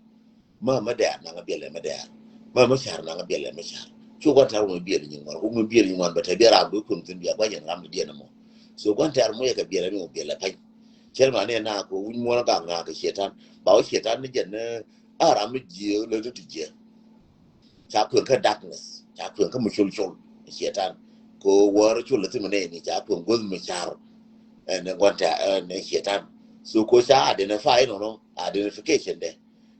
Mä mä dɛ̈r naŋ biɛl ɛ mä dɛ̈r. Mä mä car naŋ biɛl ɛ mä car. Cu gua̱n tɛ̈r wä mɛ biɛl nyin ŋuan, wä mɛ biɛl nyin ŋuan bɛ te biɛl ram bi kuŋ thi̱n biɛl gua̱n yɛn ram bi diɛn ɛmɔ. So gua̱n tɛ̈r muc kɛ biɛl ɛ mi wä biɛl ɛ pa̱ny. Cɛl ma ni na ko wi̱ny muɔ̱n gaŋ na kɛ cietan. Ba wä cietan ni jɛn ni a ram mi jiɛ lɛ ni ti jiɛ. Ca kueŋ kä darkness, ca kueŋ kä mi col col, cietan. Ko wäär col lɛ thim ni ni ca kueŋ guäth mi car. Ɛn gua̱n tɛ̈r ɛn cietan. So ko ca identify nɔnɔ, identification dɛ.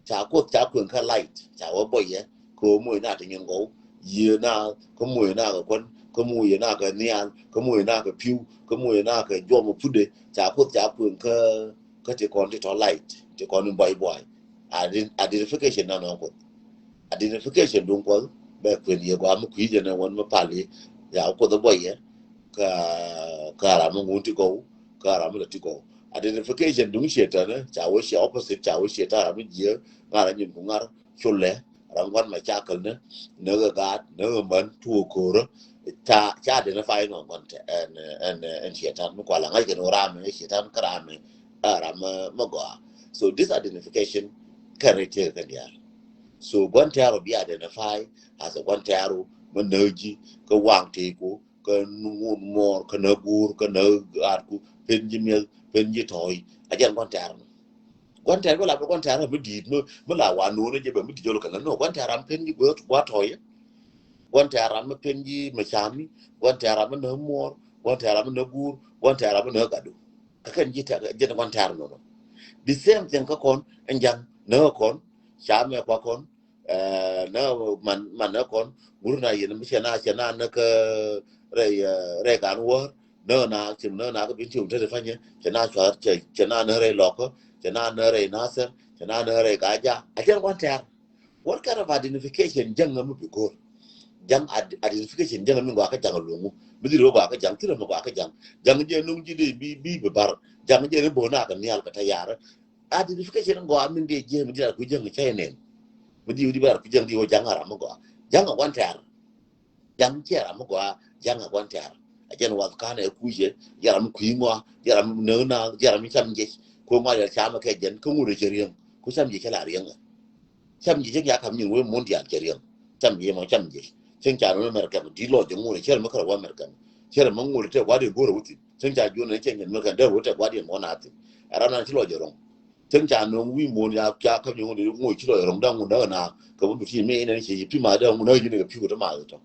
Ca kuoth ca kueŋ kä light, ca wä bɔyɛ, ko moc na ti nyin gɔw, yiëë na, kä moc na kɛ kuän, kä moc na kɛ nhial, kä moc na kɛ pi̱w, kä moc na kɛ juɔm ɛ putdɛ, ca kuoth ca kueŋ kä, kä ti kɔn ti tɔ light, ti kɔn in buay buay. Ident-, identification na nɔn kuoth. Identification duŋ kuɔth, bɛ kuën yɛ gɔaa mi kui̱ jɛ nɛ wän mi pal yɛ, ya kuoth ɛ bɔyɛ, kä, kä ram mi ŋun ti gɔw, kä ram mi lɛ ti gɔw. Identification duŋ cietan, ca wä cia opposite, ca wä cietan ram mi jiɛ, ŋa̱r a nyin ku ŋa̱r, culɛ, ram gua̱n ma ca käl ni, ni ɣä gaat, ni ɣä män, tuɔ ko̱rä, ca, ca identify nɔ gua̱n tɛ, ɛn, ɛn, ɛn cietan, mi kual a ŋa̱c kɛ ni wä ram mi cietan, kä ram mi, ɛ ram mi, mi gɔaa. So this identification, kɛn ri tëë kɛ diaal. So gua̱n tɛ̈r wä bi identify, as a gua̱n tɛ̈r wä, mi nääk ji̱, kä waŋ tëë ku, kä ŋun muɔɔr, kä nä guur, kä nä gatku, pen ji̱ mi̱eth, pen ji̱ tɔ̱ɔ̱c. A jɛn gua̱n tɛ̈r nɔ. Gua̱n tɛ̈r bä la bä gua̱n tɛ̈r mi di̱i̱t mi, mi la wa nuɔ̱ɔ̱n jɛ bɛ mi di̱i̱t jɔl kɛ la nɔ. Gua̱n tɛ̈r ram pen ji̱ gua̱, gua̱ tɔ̱ɔ̱c. Gua̱n tɛ̈r ram mi pen ji̱ mi cami. Gua̱n tɛ̈r ram mi nä muɔɔr. Gua̱n tɛ̈r ram mi nä guur. Gua̱n tɛ̈r ram mi nä gatdu. Kä kɛn ji̱ tɛ̈r, jɛn gua̱n tɛ̈r nɔ nɔ. The same thing kä kɔn, ɛn ja̱ŋ, nä kɔn, camɛ kua kɔn, eh, nä man, man nä kɔn, ŋut na yɛn mi cɛ na, cɛ na nä kä rɛy, eh, rɛy gan wäär, nä na, cɛ nä na kä bin tiom te te panyɛ, cɛ na cuar, cɛ, cɛ na nä rɛy lɔkä, cɛ na nä rɛy nasɛr, cɛ na nä rɛy gaja, a jɛn gua̱n tɛ̈r. What kind of identification ja̱ŋ mi bi go̱r? Ja̱ŋ ad-, identification ja̱ŋ mi gɔaa kä ja̱ŋ luŋu. Mi dhil wä gɔaa kä ja̱ŋ, thilɛ mi gɔaa kä ja̱ŋ. Ja̱ŋ jɛ nuŋ ji̱ dee bi, bi bi bar. Ja̱ŋ jɛ ni bo̱o̱ na kɛ nhial kɛ tayar. Identification gɔaa min dee jiɛ mi dhil ar ku ja̱ŋ cɛ nen. Mi dhil di bar ku ja̱ŋ di wä ja̱ŋ a ram mi gɔaa. Ja̱ŋ a gua̱n tɛ̈r. Ja̱ŋ cɛ ram mi gɔaa, ja̱ŋ a gua̱n tɛ̈r. A jɛn wath ka̱n ɛ kucɛ, jɛ ram mi kui̱ ŋɔa, jɛ ram mi nääk naath, jɛ ram mi cam jec. Ko ŋɔa yɛl cam kɛ jɛn, kä ŋut ɛ cɛ riäŋ. Ko cam jec cɛ la riäŋ ɛ. Cam ji̱ cäŋ ca ka̱m nyin wee mun diaal cɛ riɛm. Cam ji̱ mɔ cam ji̱. Cäŋ ca nɔn America mi di̱t lɔc jɛ ŋun cɛr mi kärɛ wä America mi. Cɛr mi ŋun tɛ gua̱diɛn go̱rɛ wä thi̱n. Cäŋ ca juɔn ni cɛŋ jɛn America dee wä tɛ gua̱diɛn mɔ na thi̱n. Ɛ ram nan ci lɔc jɛ rɔŋ. Cäŋ ca nɔn wi̱i̱ mun ya ca ka̱m nyin ŋun ŋun ci lɔc jɛ rɔŋ da̱ŋ ŋun da̱ŋ na kɛ wä mi ti mi inɛn ci ci pi̱ ma da̱ŋ ŋun da̱ŋ ji̱n kɛ pi̱ wä te ma tɔ.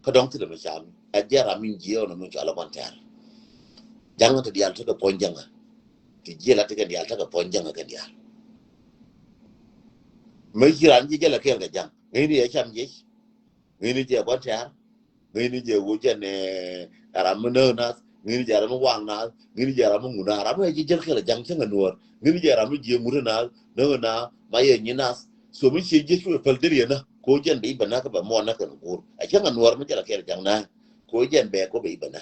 Kä dɔ̱ŋ thilɛ mi cam. Ɛ jɛ ram min jiɛ ɔnɔ min cɔal ɛ gua̱n tɛ̈r. Ja̱ŋ te diaal tekɛ puɔ̱ny ja̱ŋ. Ti jiɛ la tekɛ diaal tekɛ puɔ̱ny ja̱ŋ kɛ diaal. Mëë ci raan ji̱ jɛ lɛ kɛɛl kɛ ja̱ŋ. Ŋäcni jɛ cam jiec. Ŋäcni jɛ gua̱n tɛ̈r. Ŋäcni jɛ ɣöö jɛn, eh, ram mi nääk nath. Ŋäcni jɛ ram mi waŋ nath. Ŋäcni jɛ ram mi ŋun nath. Ram mi ji̱ jäl kɛɛl kɛ ja̱ŋ cäŋ kɛ nuäär. Ŋäcni jɛ ram mi jiɛ ŋut nath. Nääk nath. Ma yɛ nyi nath. So mi ciɛ jiec cu ɛ päl deri yɛn na. Ko jɛn bɛ i̱ bɛ na kä bɛ muɔn na kɛn guur. A cäŋ kɛ nuäär mi jɛ lɛ kɛɛl kɛ ja̱ŋ na. Ko jɛn bɛ ko bɛ i̱ bɛ na.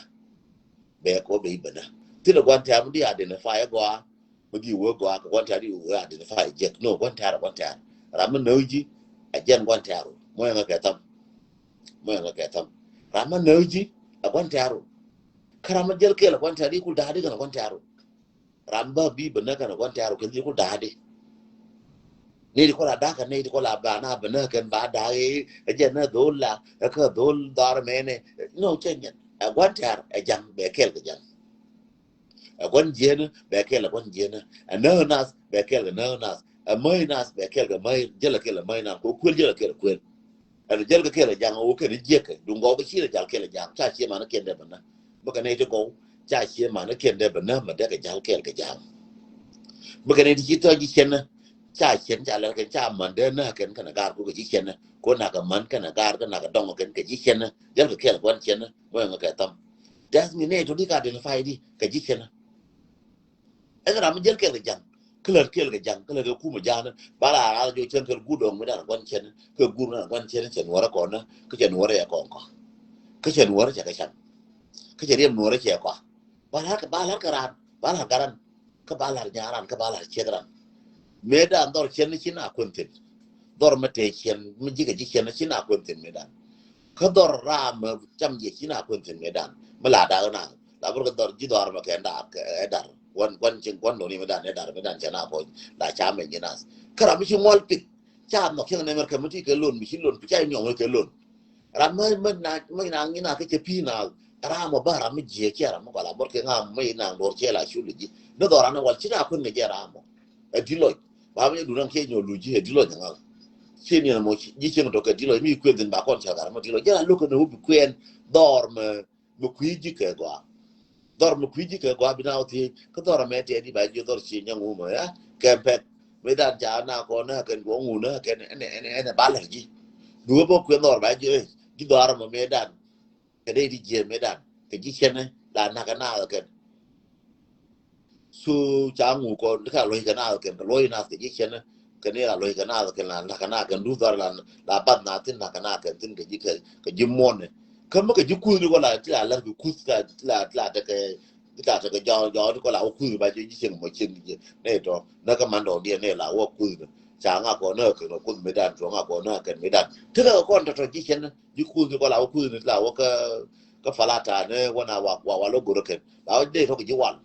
Bɛ ko bɛ i̱ bɛ na. Thilɛ gua̱n tɛ̈r mi di identify gɔaa. Mi di wee gɔaa kɛ gua̱n tɛ̈r di wee identify jek. No, gua̱n tɛ̈r, gua̱n tɛ̈r. Ram mi nääk ji̱. Ɛ jɛn gua̱n tɛ̈ru. Mɔ yɛn ŋä kɛ tham. Mɔ yɛn ŋä kɛ tham. Ram ma nääk ji̱ ɛ gua̱n tɛ̈ru. Kä ram ma jäl kɛɛl ɛ gua̱n tɛ̈ru, i̱ kul da̱a̱di kɛn ɛ gua̱n tɛ̈ru. Ram bä bi bä näk kɛn ɛ gua̱n tɛ̈ru kɛn i̱ kul da̱a̱di. Ni di kɔl a da̱a̱k kɛn ni di kɔl a ba na bä näk kɛn ba da̱a̱k i̱ ɛ jɛn nä dhol la ɛ kä dhol dhɔr mɛnɛ. No, cɛ nyɛn. Ɛ gua̱n tɛ̈r ɛ ja̱ŋ bɛ kɛɛl kɛ ja̱ŋ. Ɛ gua̱n jiɛn bɛ kɛɛl ɛ gua̱n jiɛn. Ɛ nääk nath bɛ kɛɛl kɛ nääk nath. Ɛ mäy nath bɛ kɛɛl kɛ mäy, jäl ɛ kɛɛl ɛ mäy nath. Kɛ kuël jäl ɛ kɛɛl ɛ kuël. Ɛn jäl kɛ kɛɛl ɛ ja̱ŋ ɛ wä kɛn jiɛkɛ. Duŋ gɔw kɛ ciɛ ja̱l kɛɛl ɛ ja̱ŋ. Ca ciɛ man kɛn dee bä nä. Mɛ kɛ nɛy ti gɔw. Ca ciɛ man kɛn dee bä nä mɛ dee kɛ ja̱l kɛɛl kɛ ja̱ŋ. Mɛ kɛ nɛy ti ci thɔ̱ ji̱ cɛn nä. Ca cɛn ca lɛr kɛn ca man dee nä kɛn kɛn a gaar kɛ ji̱ cɛn nä. Kɛ nak kɛ man kɛn a gaar kɛ nak kɛ dɔŋ kɛn kɛ ji̱ cɛn nä. Jäl kɛ kɛɛl ɛ gua̱n cɛn nä. Mɛ ŋä kɛ tham. That's mean nɛy tɔ̱ di kɛ identify di kɛ ji̱ cɛn nä. Ɛn ram mi jäl kɛɛl kɛ ja̱ŋ. Kä lär kɛɛl kɛ ja̱ŋ, kä lär kɛ kumɛ ja̱ŋ. Ba la ral jɔ cɛn kɛɛl guut dɔŋ mi dan gua̱n cɛn. Kä guut dan gua̱n cɛn cɛ nuɔrɛ kɔn. Kä cɛ nuɔrɛ cɛ kɔn kɔ. Kä cɛ nuɔrɛ cɛ kɛ can. Kä cɛ riɛm nuɔrɛ cɛ kɔ. Ba lar kɛ, ba lar kɛ ran. Ba lar garan. Kä ba lar nyaran. Kä ba lar ciek ran. Mëë dan dhɔr cɛn ci na kuɛn thin. Dhɔr mi te cɛn, mi jikɛ ji̱ cɛn ci na kuɛn thin mëë dan. Kä dhɔr ram mi cam jɛ ci na kuɛn thin mëë dan. Mi la dak na. La bur kɛ dhɔr ji̱ dhɔr mɛ kɛ nda kɛ ɛ dar. Gua̱n, gua̱n cieŋ gua̱n doni mi dan ɛ dar, mi dan cɛ na kɔny. La ca mɛ ji̱ nas. Kä ram mi ci ŋuɔl pith. Ca nhɔk cieŋ nɛmɛr kɛ mi ti kɛ lon, mi ci lon, ca nyɔŋ kɛ lon. Ram mi, mi na, mi na ŋi̱n a kɛ cɛ pi̱i̱ na. Ram mɔ ba ram mi jiɛ cɛ ram mi gɔla bor kɛ ŋa mi na dor cɛ la cul ji̱. Ni dhɔr ran wal ci na kuɛn kɛ jɛ ram mɔ. Ɛ di lɔc. Ba mi dun an kɛ nyɔ lu ji̱ ɛ di lɔc ŋa. Ci ni mɔ ji̱ cieŋ tɔ kɛ di lɔc mi kuɛn thin ba kɔn cɛ gar mɔ di lɔc. Jɛ la lok kɛ ni wä bi kuɛn dhɔr mɛ mi kui̱ ji̱ kɛ gɔaa. Dhɔr mi kui̱ ji̱ kɛ gɔaa bi na wä thiec kä dhɔr amɛ tɛt i̱ ba ji̱ dhɔr ci nyaŋ wumɛ ya kɛn pɛt. Mi dan ca na kɔn na kɛn duɔŋ wun na kɛn ɛn ɛn ɛn ba lɛr ji̱. Duŋ bä kuɛn dhɔr ba ji̱ ji̱ dhɔr mɛ mi dan kɛ dee di jiɛ mi dan kɛ ji̱ cɛn la nak kɛ na kɛn. So ca ŋu kɔ ni ka lo̱c kɛ naath kɛn kɛ lo̱c naath kɛ ji̱ cɛn kɛ ni ka lo̱c kɛ naath kɛn la la kɛ naath kɛn duth dhɔr la la bath naath thin la kɛ naath kɛn thin kɛ ji̱ kɛ ji̱ muɔ̱n ni. Kä mi kɛ ji̱ kuth ni kɔ la ti la lɛr kɛ kuth la la la tekɛ ti la tekɛ jɔɔk jɔɔk ni kɔ la wä kuth ni ba ji̱ ji̱ cɛn mɔ cɛn ji̱ ni tɔ ni kɛ man dɔɔk diɛ ni la wä kuth ni. Ca ŋa kɔ ni kɛ kuth mi dan tuɔŋ ŋa kɔ ni kɛn mi dan ti kɛ kɔn tɔtɔ ji̱ cɛn ji̱ kuth ni kɔ la wä kuth ni ti la wä kä kä falata ni wä na wa wa wa lɔ gorä kɛn la wä dee tɔ kɛ ji̱ wal.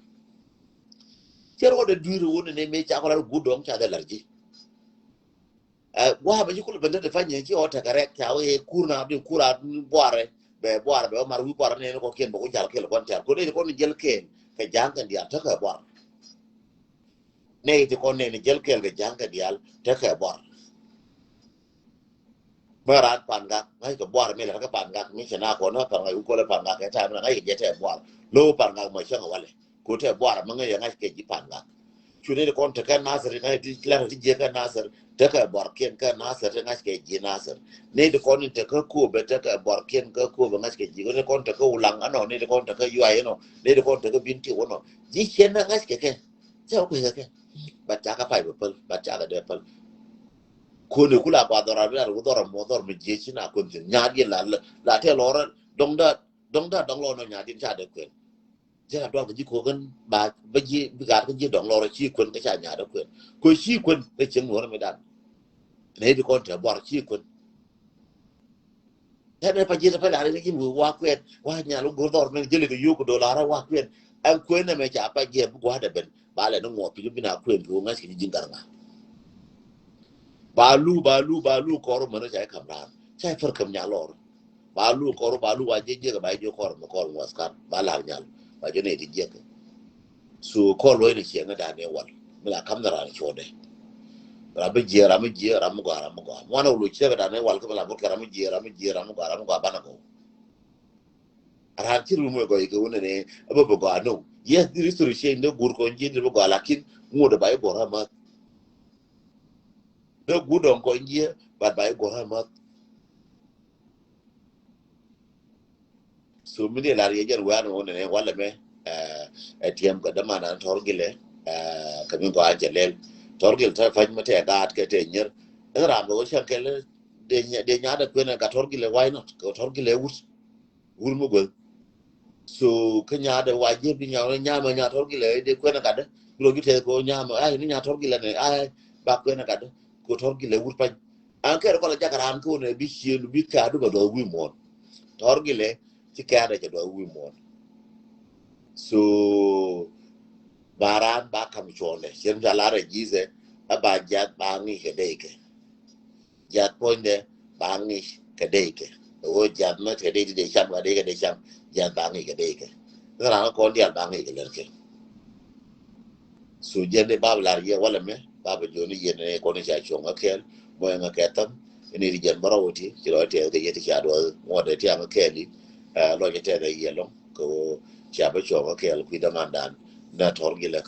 Cɛ rɔ de dui̱r wun ni mëë ca kɔ la rɔ guut dɔŋ ca de lɛr ji̱. Ɛ gua̱a̱ bɛ ji̱ kulɛ ben te de pany ci ɔ tekɛ rɛk ca wee kur na di kur a buarɛ bɛ buarɛ bɛ mar wi̱i̱ buarɛ nɛn kɔ kiɛn bɛ ku jal kɛl kɔn tɛr ko nɛn kɔn ni jɛl kɛɛl kɛ ja̱a̱ŋ kɛn diaal tekɛ buar. Nɛy ti kɔn nɛn ni jɛl kɛɛl kɛ ja̱a̱ŋ kɛn diaal tekɛ buar. Bä raan Pangak ŋa̱ckɛ buar mi lɛ kä Pangak mi cɛ na kɔn kä Pangak i̱ kɔlɛ Pangak kɛ ta̱a̱ mi ŋa̱ckɛ jɛ tɛ buar. Lo̱w Pangak mɔ cäŋ walɛ. Ku tɛ buar mi ŋäc ɛ ŋa̱ckɛ ji̱ Pangak. Cu ni di kɔn tekɛ Nasir ŋa̱ckɛ ti lɛr ti jiɛ kɛ Nasir. Tekɛ buar kiɛn kɛ Nasir ti ŋa̱ckɛ ji̱ Nasir. Ni di kɔn in tekɛ Kobɛ tekɛ buar kiɛn kɛ Kobɛ ŋa̱ckɛ ji̱. Ni kɔn tekɛ Ulaŋ ɛnɔ, ni di kɔn tekɛ Yuay ɛnɔ, ni di kɔn tekɛ Binti ɛnɔ. Ji̱ ciɛn ɛ ŋa̱ckɛ kɛ. Cɛ wä kui̱ kɛ kɛ. Bat ca kɛ pay bɛ päl, bat ca kɛ dee päl. Koni kula ba dhɔr a bi la dhɔr a mɔ dhɔr mi jiɛ ci na kun thin. Nya di la la tɛ lɔrɛ dɔŋ da dɔŋ da dɔŋ lɔ nɔ nya di ca de kuen. Jɛ ka dual kɛ ji̱ ko̱kän ba bä ji̱ bi gat kɛ ji̱ dɔŋ lɔrɛ ci kuen kɛ ca nya de kuen. Ko ci kuen kɛ cieŋ nuɔrɛ mi dan. Ne di kɔn tɛ buar ci kuen. Tɛn ɛ pa ji̱ tɛ pɛl a ri ji̱ mi wa kuɛn wa nyal wä go̱r dhɔr mɛn jeli kɛ yuk kɛ dolar wa kuɛn. Ɛn kuɛn ɛmɛ ca pa jiɛ bi gua̱dɛ ben ba lɛ ni ŋuɔ piny bi na kuɛn kɛ wä ŋa̱c kɛ ji̱ ji̱ ŋa̱r ŋa̱. Ba lu ba lu ba lu kɔr mɛn ca i̱ kam ran ca i̱ pär käm nyal lɔr. Ba lu kɔr ba lu wa jiɛ jiɛ kɛ ba jiɛ kɔr mɛ kɔr ŋuɔth kan ba lar nyal ba jiɛ nɛ ti jiɛ kɛ. So kɔn luɔ̱c ni ciɛŋ dan ni wal mi la kam ni ran cuɔdɛ. Ram mi jiɛ ram mi jiɛ ram mi gɔaa ram mi gɔaa muan wulu ciɛk dan ni wal kä mi la mut kɛ ram mi jiɛ ram mi jiɛ ram mi gɔaa ram mi gɔaa banɛ gɔw. Ran ci rum wɛ gɔy kɛ wunɛ ni a bä bä gɔaa no. Yes, di history change ni gur kɔn jiɛ di bä gɔaa lakin ŋut ba i gɔr a math. Ni gur dɔn kɔn jiɛ bat ba i gɔr a math. So mi di lar yɛ jɛn wɛn wä nɛnɛ walɛ mɛ ɛ tiɛm kɛ däman an tɔr gilɛ kɛ mi gɔaa jɛ lɛl tɔr gil tɛ pany mɛ tɛ gaat kɛ tɛ nyer. Ɛn ram bɛ wä cɛn kɛl dee nyadɛ kuɛn ɛ gat tɔr gilɛ, why not? Kɛ tɔr gilɛ wut wut mi guɛl. So kä nyadɛ wa jɛ bi nya nya mɛ nya tɔr gilɛ dee kuɛn ɛ gat dɛ. Bi lɔ ju tɛ kɛ wä nya mɛ ay ni nya tɔr gilɛ nɛ ay ba kuɛn ɛ gat dɛ. Kɛ tɔr gilɛ wut pany. An kɛɛr kɔn la jak raan kɔn ɛ bi cien bi kaadu bɛ duɔth wi̱i̱ muɔ̱ɔ̱n. Tɔr gilɛ ci kaadu cɛ duɔth wi̱i̱ muɔ̱ɔ̱n. So ba raan ba kam cuɔlɛ cien ca lar ɛ ji̱thɛ. Ɛ ba jath ba ŋi̱i̱c kɛ dee kɛ jath puɔ̱nydɛ ba ŋi̱i̱c kɛ dee kɛ. Ɛ ɣöö jath mɛ kɛ dee ti dee cam kɛ dee kɛ dee cam. Jath ba ŋi̱i̱c kɛ dee kɛ. Ni raan kɔn diaal ba ŋi̱i̱c kɛ lɛr kɛ. So jɛn di bab lar yɛ walɛ mɛ bab joni yɛn ni kɔn ca cuɔŋ kä kɛɛl. Mɔ ɛŋ kɛ thäm ini ri jɛn bärɔw ti ci lɔ tɛth kɛ yɛ ti ca duɔth ŋuɔt ɛ tiaŋ kä kɛɛl i. Lɔ jɛ tɛth ɛ yɛ lɔŋ kɛ ɣöö ca bä cuɔŋ kä kɛɛl kui̱ dämandan. Na tɔr gilɛ